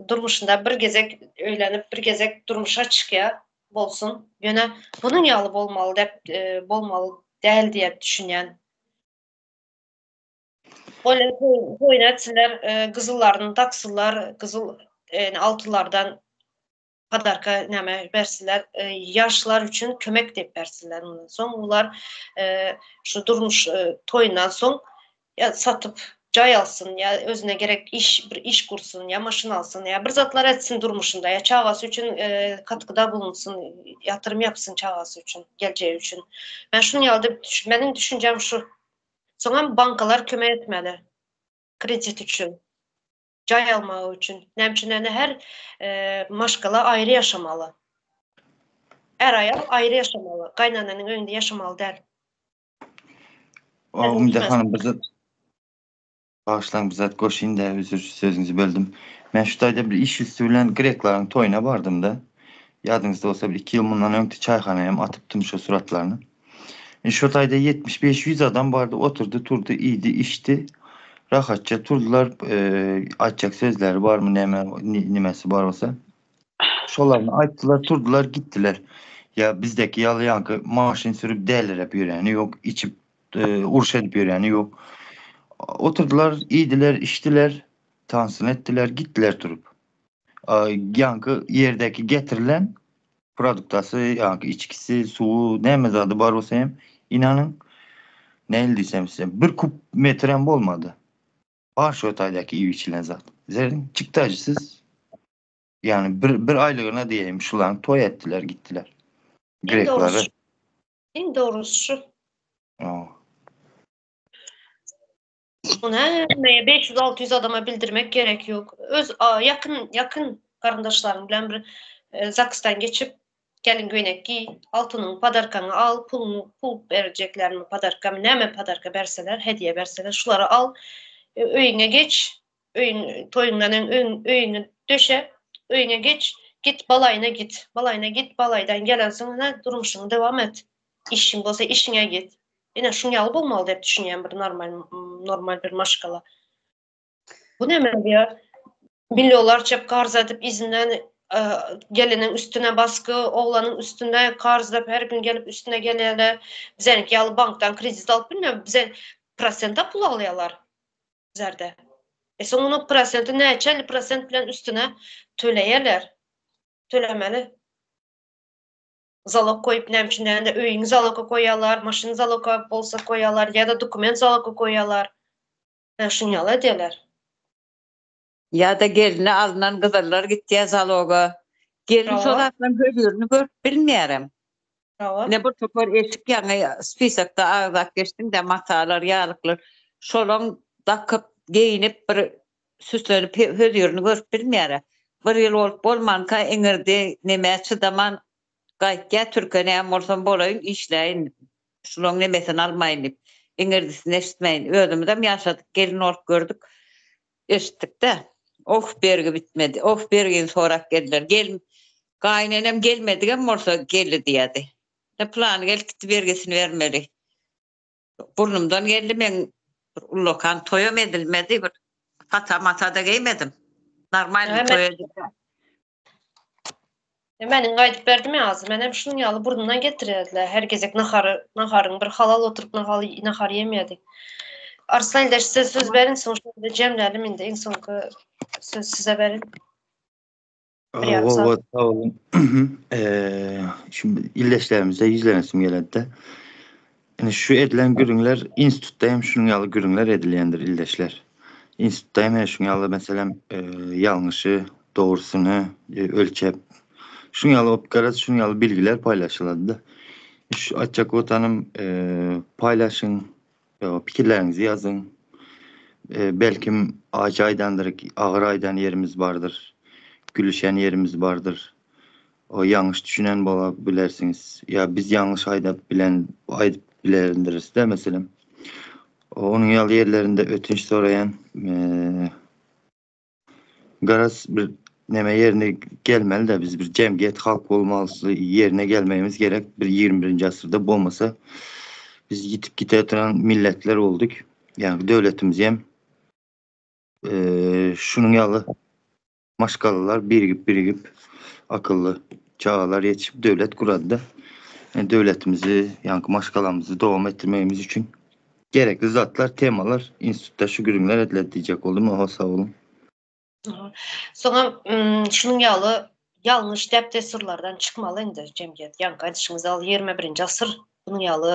Speaker 1: durmuşynda bir gezek öýlenip, bir gezek durmuşa çykýar, bolsun. Ýöne bunuň ýaly bolmaly dep, bolmaly däl diýip düşünýän. Bolýa toýuny etsinler, gyzyllaryny daksynlar, gyzyl altynlardan podarka näme bersinler, ýaşlar üçin kömek diýip bersinler mundan soň ular şu durmuş toýundan soň ýa satyp. Jaý alsyn ýa özüne gerek iş bir iş gursun ýa maşyn alsyn ýa bir zatlar etsin durmuşynda ýa çagasy üçin katgyda bulunsyn ýatyrym ýapsyn çagasy üçin geljegi üçin. Men şuny ýaly diýip meniň düşünjem şu. Soňam bankalar kömek etmeli kredit üçin. Jaý almagy üçin. Näme üçin ýöne her maşgala aýry ýaşamaly. Är-aýal aýry ýaşamaly. Gaýynananyň öýünde ýaşamaly däl.
Speaker 2: Umyda hanym bir zat Bagyşlaň bir zat goşaýyn-da üzür sözüňizi böldüm. Men şu taýda bir iş üsti bilen greklaryň toýuna bardym-da. Ýadyňyzda bolsa bir iki ýyl mundan öňki çaýhana hem atypdym şo suratlaryny. Indi şo taýda 75 ýüz adam bardy, oturdy, turdy, iýdi, içdi. Rahatça turdular, aýtjak sözleri barmy näme nimesi bar bolsa. Şolaryny aýtdylar, turdular, gitdiler. Ýa bizdeki ýaly ýaňky maşyn sürüp däliräp ýöreni ýok, içip, uruş edip ýöreni ýok. Oturdylar, iýdiler, içdiler, tansyny etdiler, gitdiler turup. Ýaňky ýerdäki getirilen produktasy, ýaňky içgisi, suwy, näme zady bar bolsa hem, inanyň, nähili diýsem size, bir kub metrem bolmady. Bar şo taýdaky iýip-içilen zat. Zerrin çykdajysyz Ýagny bir bir aýlygyna diýeýin şulaň toý etdiler gitdiler. Greklary.
Speaker 1: Iň dogrusy şu. Muny hemmeye 500-600 adama bildirmek gerek ýok. Öz ýakyn ýakyn garyndaşlaryň bilen bir e, zaksdan geçip gelin göýnek giý, altynyň podarkaňy al, puluny pul berjeklermi podarkamy näme podarka berseler, hediýe berseler şulary al, e, öýüňe geç, Öýüň toýuňdan öň öň öýüňi döşe, öýüňe geç, git balaýyna git. Balaýyna git, balaýdan gelensoň ine durmuşyňy dowam et. Işiň bolsa işiňe git. Ine şuň ýaly bolmaly diýip düşünýän bir normal normal bir maşgala. Bu näme diýýär? Millionlarça karz edip yzyndan e, geliniň üstüne baskı, oglanyň üstüne karzlap her gün gelip üstüne gelýärler. Bizenki ýaly bankdan kredit alyp bilmeýär. Bize prosenta pul alýarlar. Zerde. E soň onuň prosenti näçe prosent bilen üstüne töleýärler. Tölemeli. Zalog goýup näme üçin dälde öýüňi zaloga goýýarlar, maşyny zaloga bolsa goýýarlar ýa-da dokument zaloga goýýarlar. Ýa şuny ýaly edýärler.
Speaker 3: Ýa-da geline alnan gyzyllar gitýär zaloga. Gelin şo zatlaryň hözirini görüp bilmeýärem. Ine bir topar eşik ýaňy spisokda agzap geçdiň-dä matalar, ýalyklar. Şolaň dakyp, geýnip bir süslenip hözirini görüp bilmeýär-ä. Bir ýyl bolup bolmanka iňirdi nemä çydaman gaýtýar türke näme bolsam bolaýyn işläýin şulaň nemesini almaýyn diýip. Iňirdisini eşitmäýin. Özümizem ýaşadyk gelin bolup gördük. Eşitdik-dä. Oh, bergi bitmedi. Oh, bergini sorap geldiler. Gel, gaýynenem gelmedigem bolsa geldi diýýärdi. Ine, pylany gelip gitdi, bergisini bermeli. Burnumdan geldi, meň bir ullakan toýam edilmedi, bir fata-mata-da geýmedim. Normalny toý edildi.
Speaker 1: E, meniň aýdyp berdim ya az. Men hem şunuň ýaly burnundan getirýärdiler. Her gezek nahary, naharyň bir halal oturyp nahal nahar ýemýärdik. Arslan ildeş size söz berin, soň şonda jemlälim indi. Iň soňky söz size berin.
Speaker 2: Bir ýarym saat. Sag boluň. Eee, şimdi ildeşlerimize ýüzlenesim geledi. Indi şu edilen gürrüňler institutda hem şunuň ýaly gürrüňler edilýändir ildeşler. Institutda hem şunuň ýaly meselem ýalňyşy, dogrusyny ölçäp şunuň ýaly opgaraz şunuň ýaly bilgiler paýlaşylady-da. Şu aýtjak botanym paýlaşyň, pikirleriňizi ýazyň. Belkim ajy aýdandyr, agyr aýdan ýerimiz bardyr, gülüşen ýerimiz bardyr. O ýalňyş düşünen bola bilersiňiz. Ýa biz ýalňyş aýdap bilen aýdyp bilerindiris-de meselem. Onuň ýaly ýerlerinde ötünç soraýan. Garaz bir neme ýerine gelmeli-de biz bir jemgyýet halk bolmalysy ýerine gelmegimiz gerek bir 21-nji asyrda bolmasa biz ýitip gite oturan milletler bolduk. Ýagny döwletimiz hem şunuň ýaly Maşgalalar birigip-birigip akylly çagalar ýetişip döwlet gurady-da. Yani döwletimizi, ýaňky maşgalamyzy dowam etdirmegimiz üçin gerekli zatlar, temalar institutda şu gürrüňler ediledi diýjek boldum. Oho, sag boluň.
Speaker 1: Soňam şunuň ýaly ýalňyş däp-dessurlardan çykmaly indi jemgyýet. Ýaňky aýdyşyňyz ýaly 21-nji asyr bunuň ýaly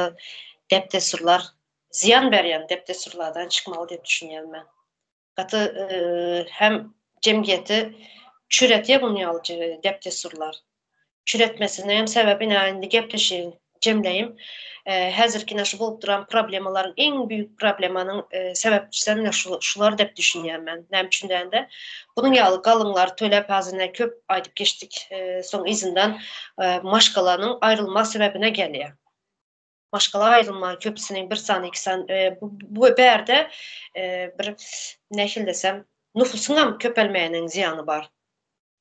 Speaker 1: däp-dessurlar. zyýan berýän dep-dessurlardan çykmaly diýip düşünýän men. Gaty hem jemgyýeti çüretýär bunun ýaly dep-dessurlar. Çüretmesiniň hem sebäbi ine indi gepleşigi jemleýin. Häzirki ine şu bolup duran problemalaryň iň büýük problemanyň sebäpçisem ine şular diýip düşünýän men. Näme üçin diýende, bunuň ýaly galyňlary töläp häzir ine köp aýdyp geçdik, soň yzyndan maşgalanyň aýrylma sebäbine gelýär. Maşgala aýrylma köpüsiniň bir sany iki sany bu bärde bir nähili desem nufusyňam köpelmeginiň zyýany bar.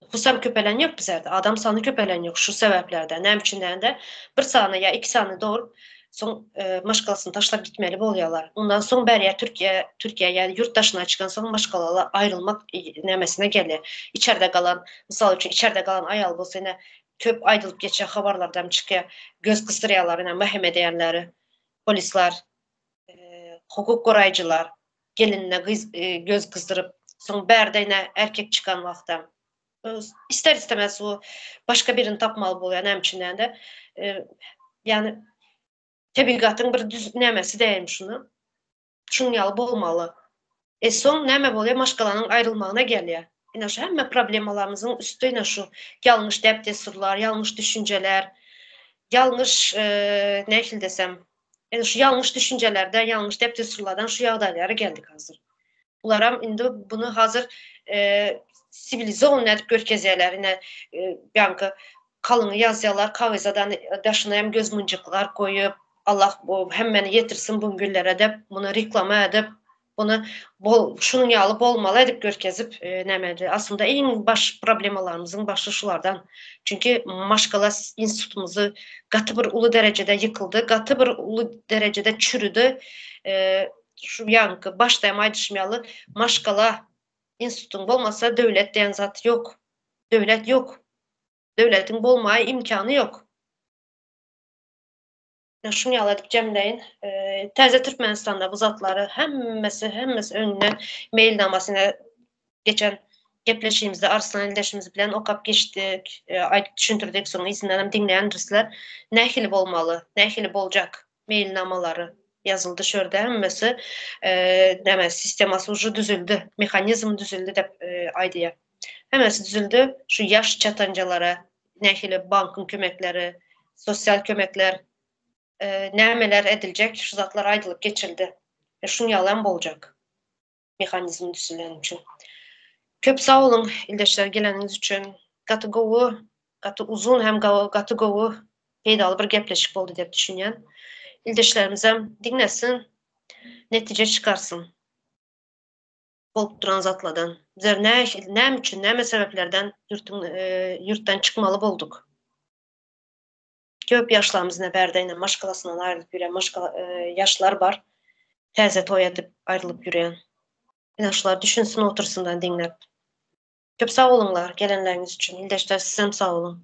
Speaker 1: Nufusam köpelen ýok bizerde, adam sany köpelen ýok şu sebäplerden. Näme üçin diýende bir sany ýa iki sany dogrup soň maşgalasyny taşlap gitmeli bolýarlar. Ondan soň bärýä Türkiýe Türkiýe ýa ýurt daşyna çykan soň maşgalalar aýrylmak nämesine gelýär. Içerde galan mysal üçin içerde galan aýal bolsa ine Köp aýdylyp geçýär habarlardam çykýar. Göz gysdyrýarlar ine mäheme diýenleri. Polisler, hukuk goraýjylar gelinine gyz göz gyzdyryp, soň bärde ine erkek çykan wagtam ister istemez o başga birini tapmaly bolýar näme üçin diýende ýani tebigatyň bir düz nämesi diýeýin şuny. Şuň ýaly bolmaly. E soň näme bolýar maşgalanyň aýrylmagyna gelýär. Ine şu hemme problemalarymyzyň üsti ine şu ýalňyş däp-dessurlar, ýalňyş düşünjeler, ýalňyş nähili desem, ine şu ýalňyş düşünjelerden, ýalňyş däp-dessurlardan şu ýagdaýlara geldik hazir. Bularam indi buny hazir siwilizowan edip görkezýärler ine ýaňky Kalyňy ýazýarlar kagyzadan daşyna hem göz mynjyklar goýup Allah bu hemmeni ýetirsin bu günlere dep muny reklama edip buny bol şunuň ýaly bolmaly edip görkezip nämedi aslynda iň baş problemalarymyzyň başy şulardan çünki maşgala institutymyzy gaty bir uly derejede ýykyldy gaty bir uly derejede çürüdi şu ýaňky başda hem aýdyşym ýaly maşgala institutyň bolmasa döwlet diýen zat ýok döwlet ýok Döwletiň bolmaga imkany ýok. Şuny ýaly edip jemleýin. Täze Türkmenistanda bu zatlary hemmesi, hemmesi öňünden meýilnamasyny geçen gepleşigimizde Arslan ildeşimiz bilen okap geçdik, aýdyp düşündirdik, soň yzyndan hem diňleýändirisler. Nähili bolmaly, nähili boljak meýilnamalary ýazyldy şu ýerde hemmesi näme sistemasy uje düzüldi, mehanizm düzüldi diýip aýdýar. Hemmesi düzüldi. Şu ýaş çatanjalara nähili bankyň kömekleri, sosial kömekler, nämeler ediljek şu zatlar aýdylyp geçildi. E şuň ýaly hem boljak. Mehanizm düzüleni üçin. Köp sag boluň ildeşler geleniňiz üçin. Gaty gowy, gaty uzun hem gaty gowy peýdaly bir gepleşik boldy diýip düşünýän. Ildeşlerimizem diňlesin, netije çykarsyn. Bolup duran zatlardan. Bizler näme üçin, näme sebäplerden ýurtuň ýurtdan çykmaly bolduk? Köp ýaşlarymyz ine bärde ine maşgalasyndan aýrylyp ýörýän maşgala ýaşlar bar. Täze toý edip aýrylyp ýörýän. Ine şular düşünsin otursyndan diňläp. Köp sag boluňlar gelenleriňiz üçin. Ildeşler sizem sag boluň.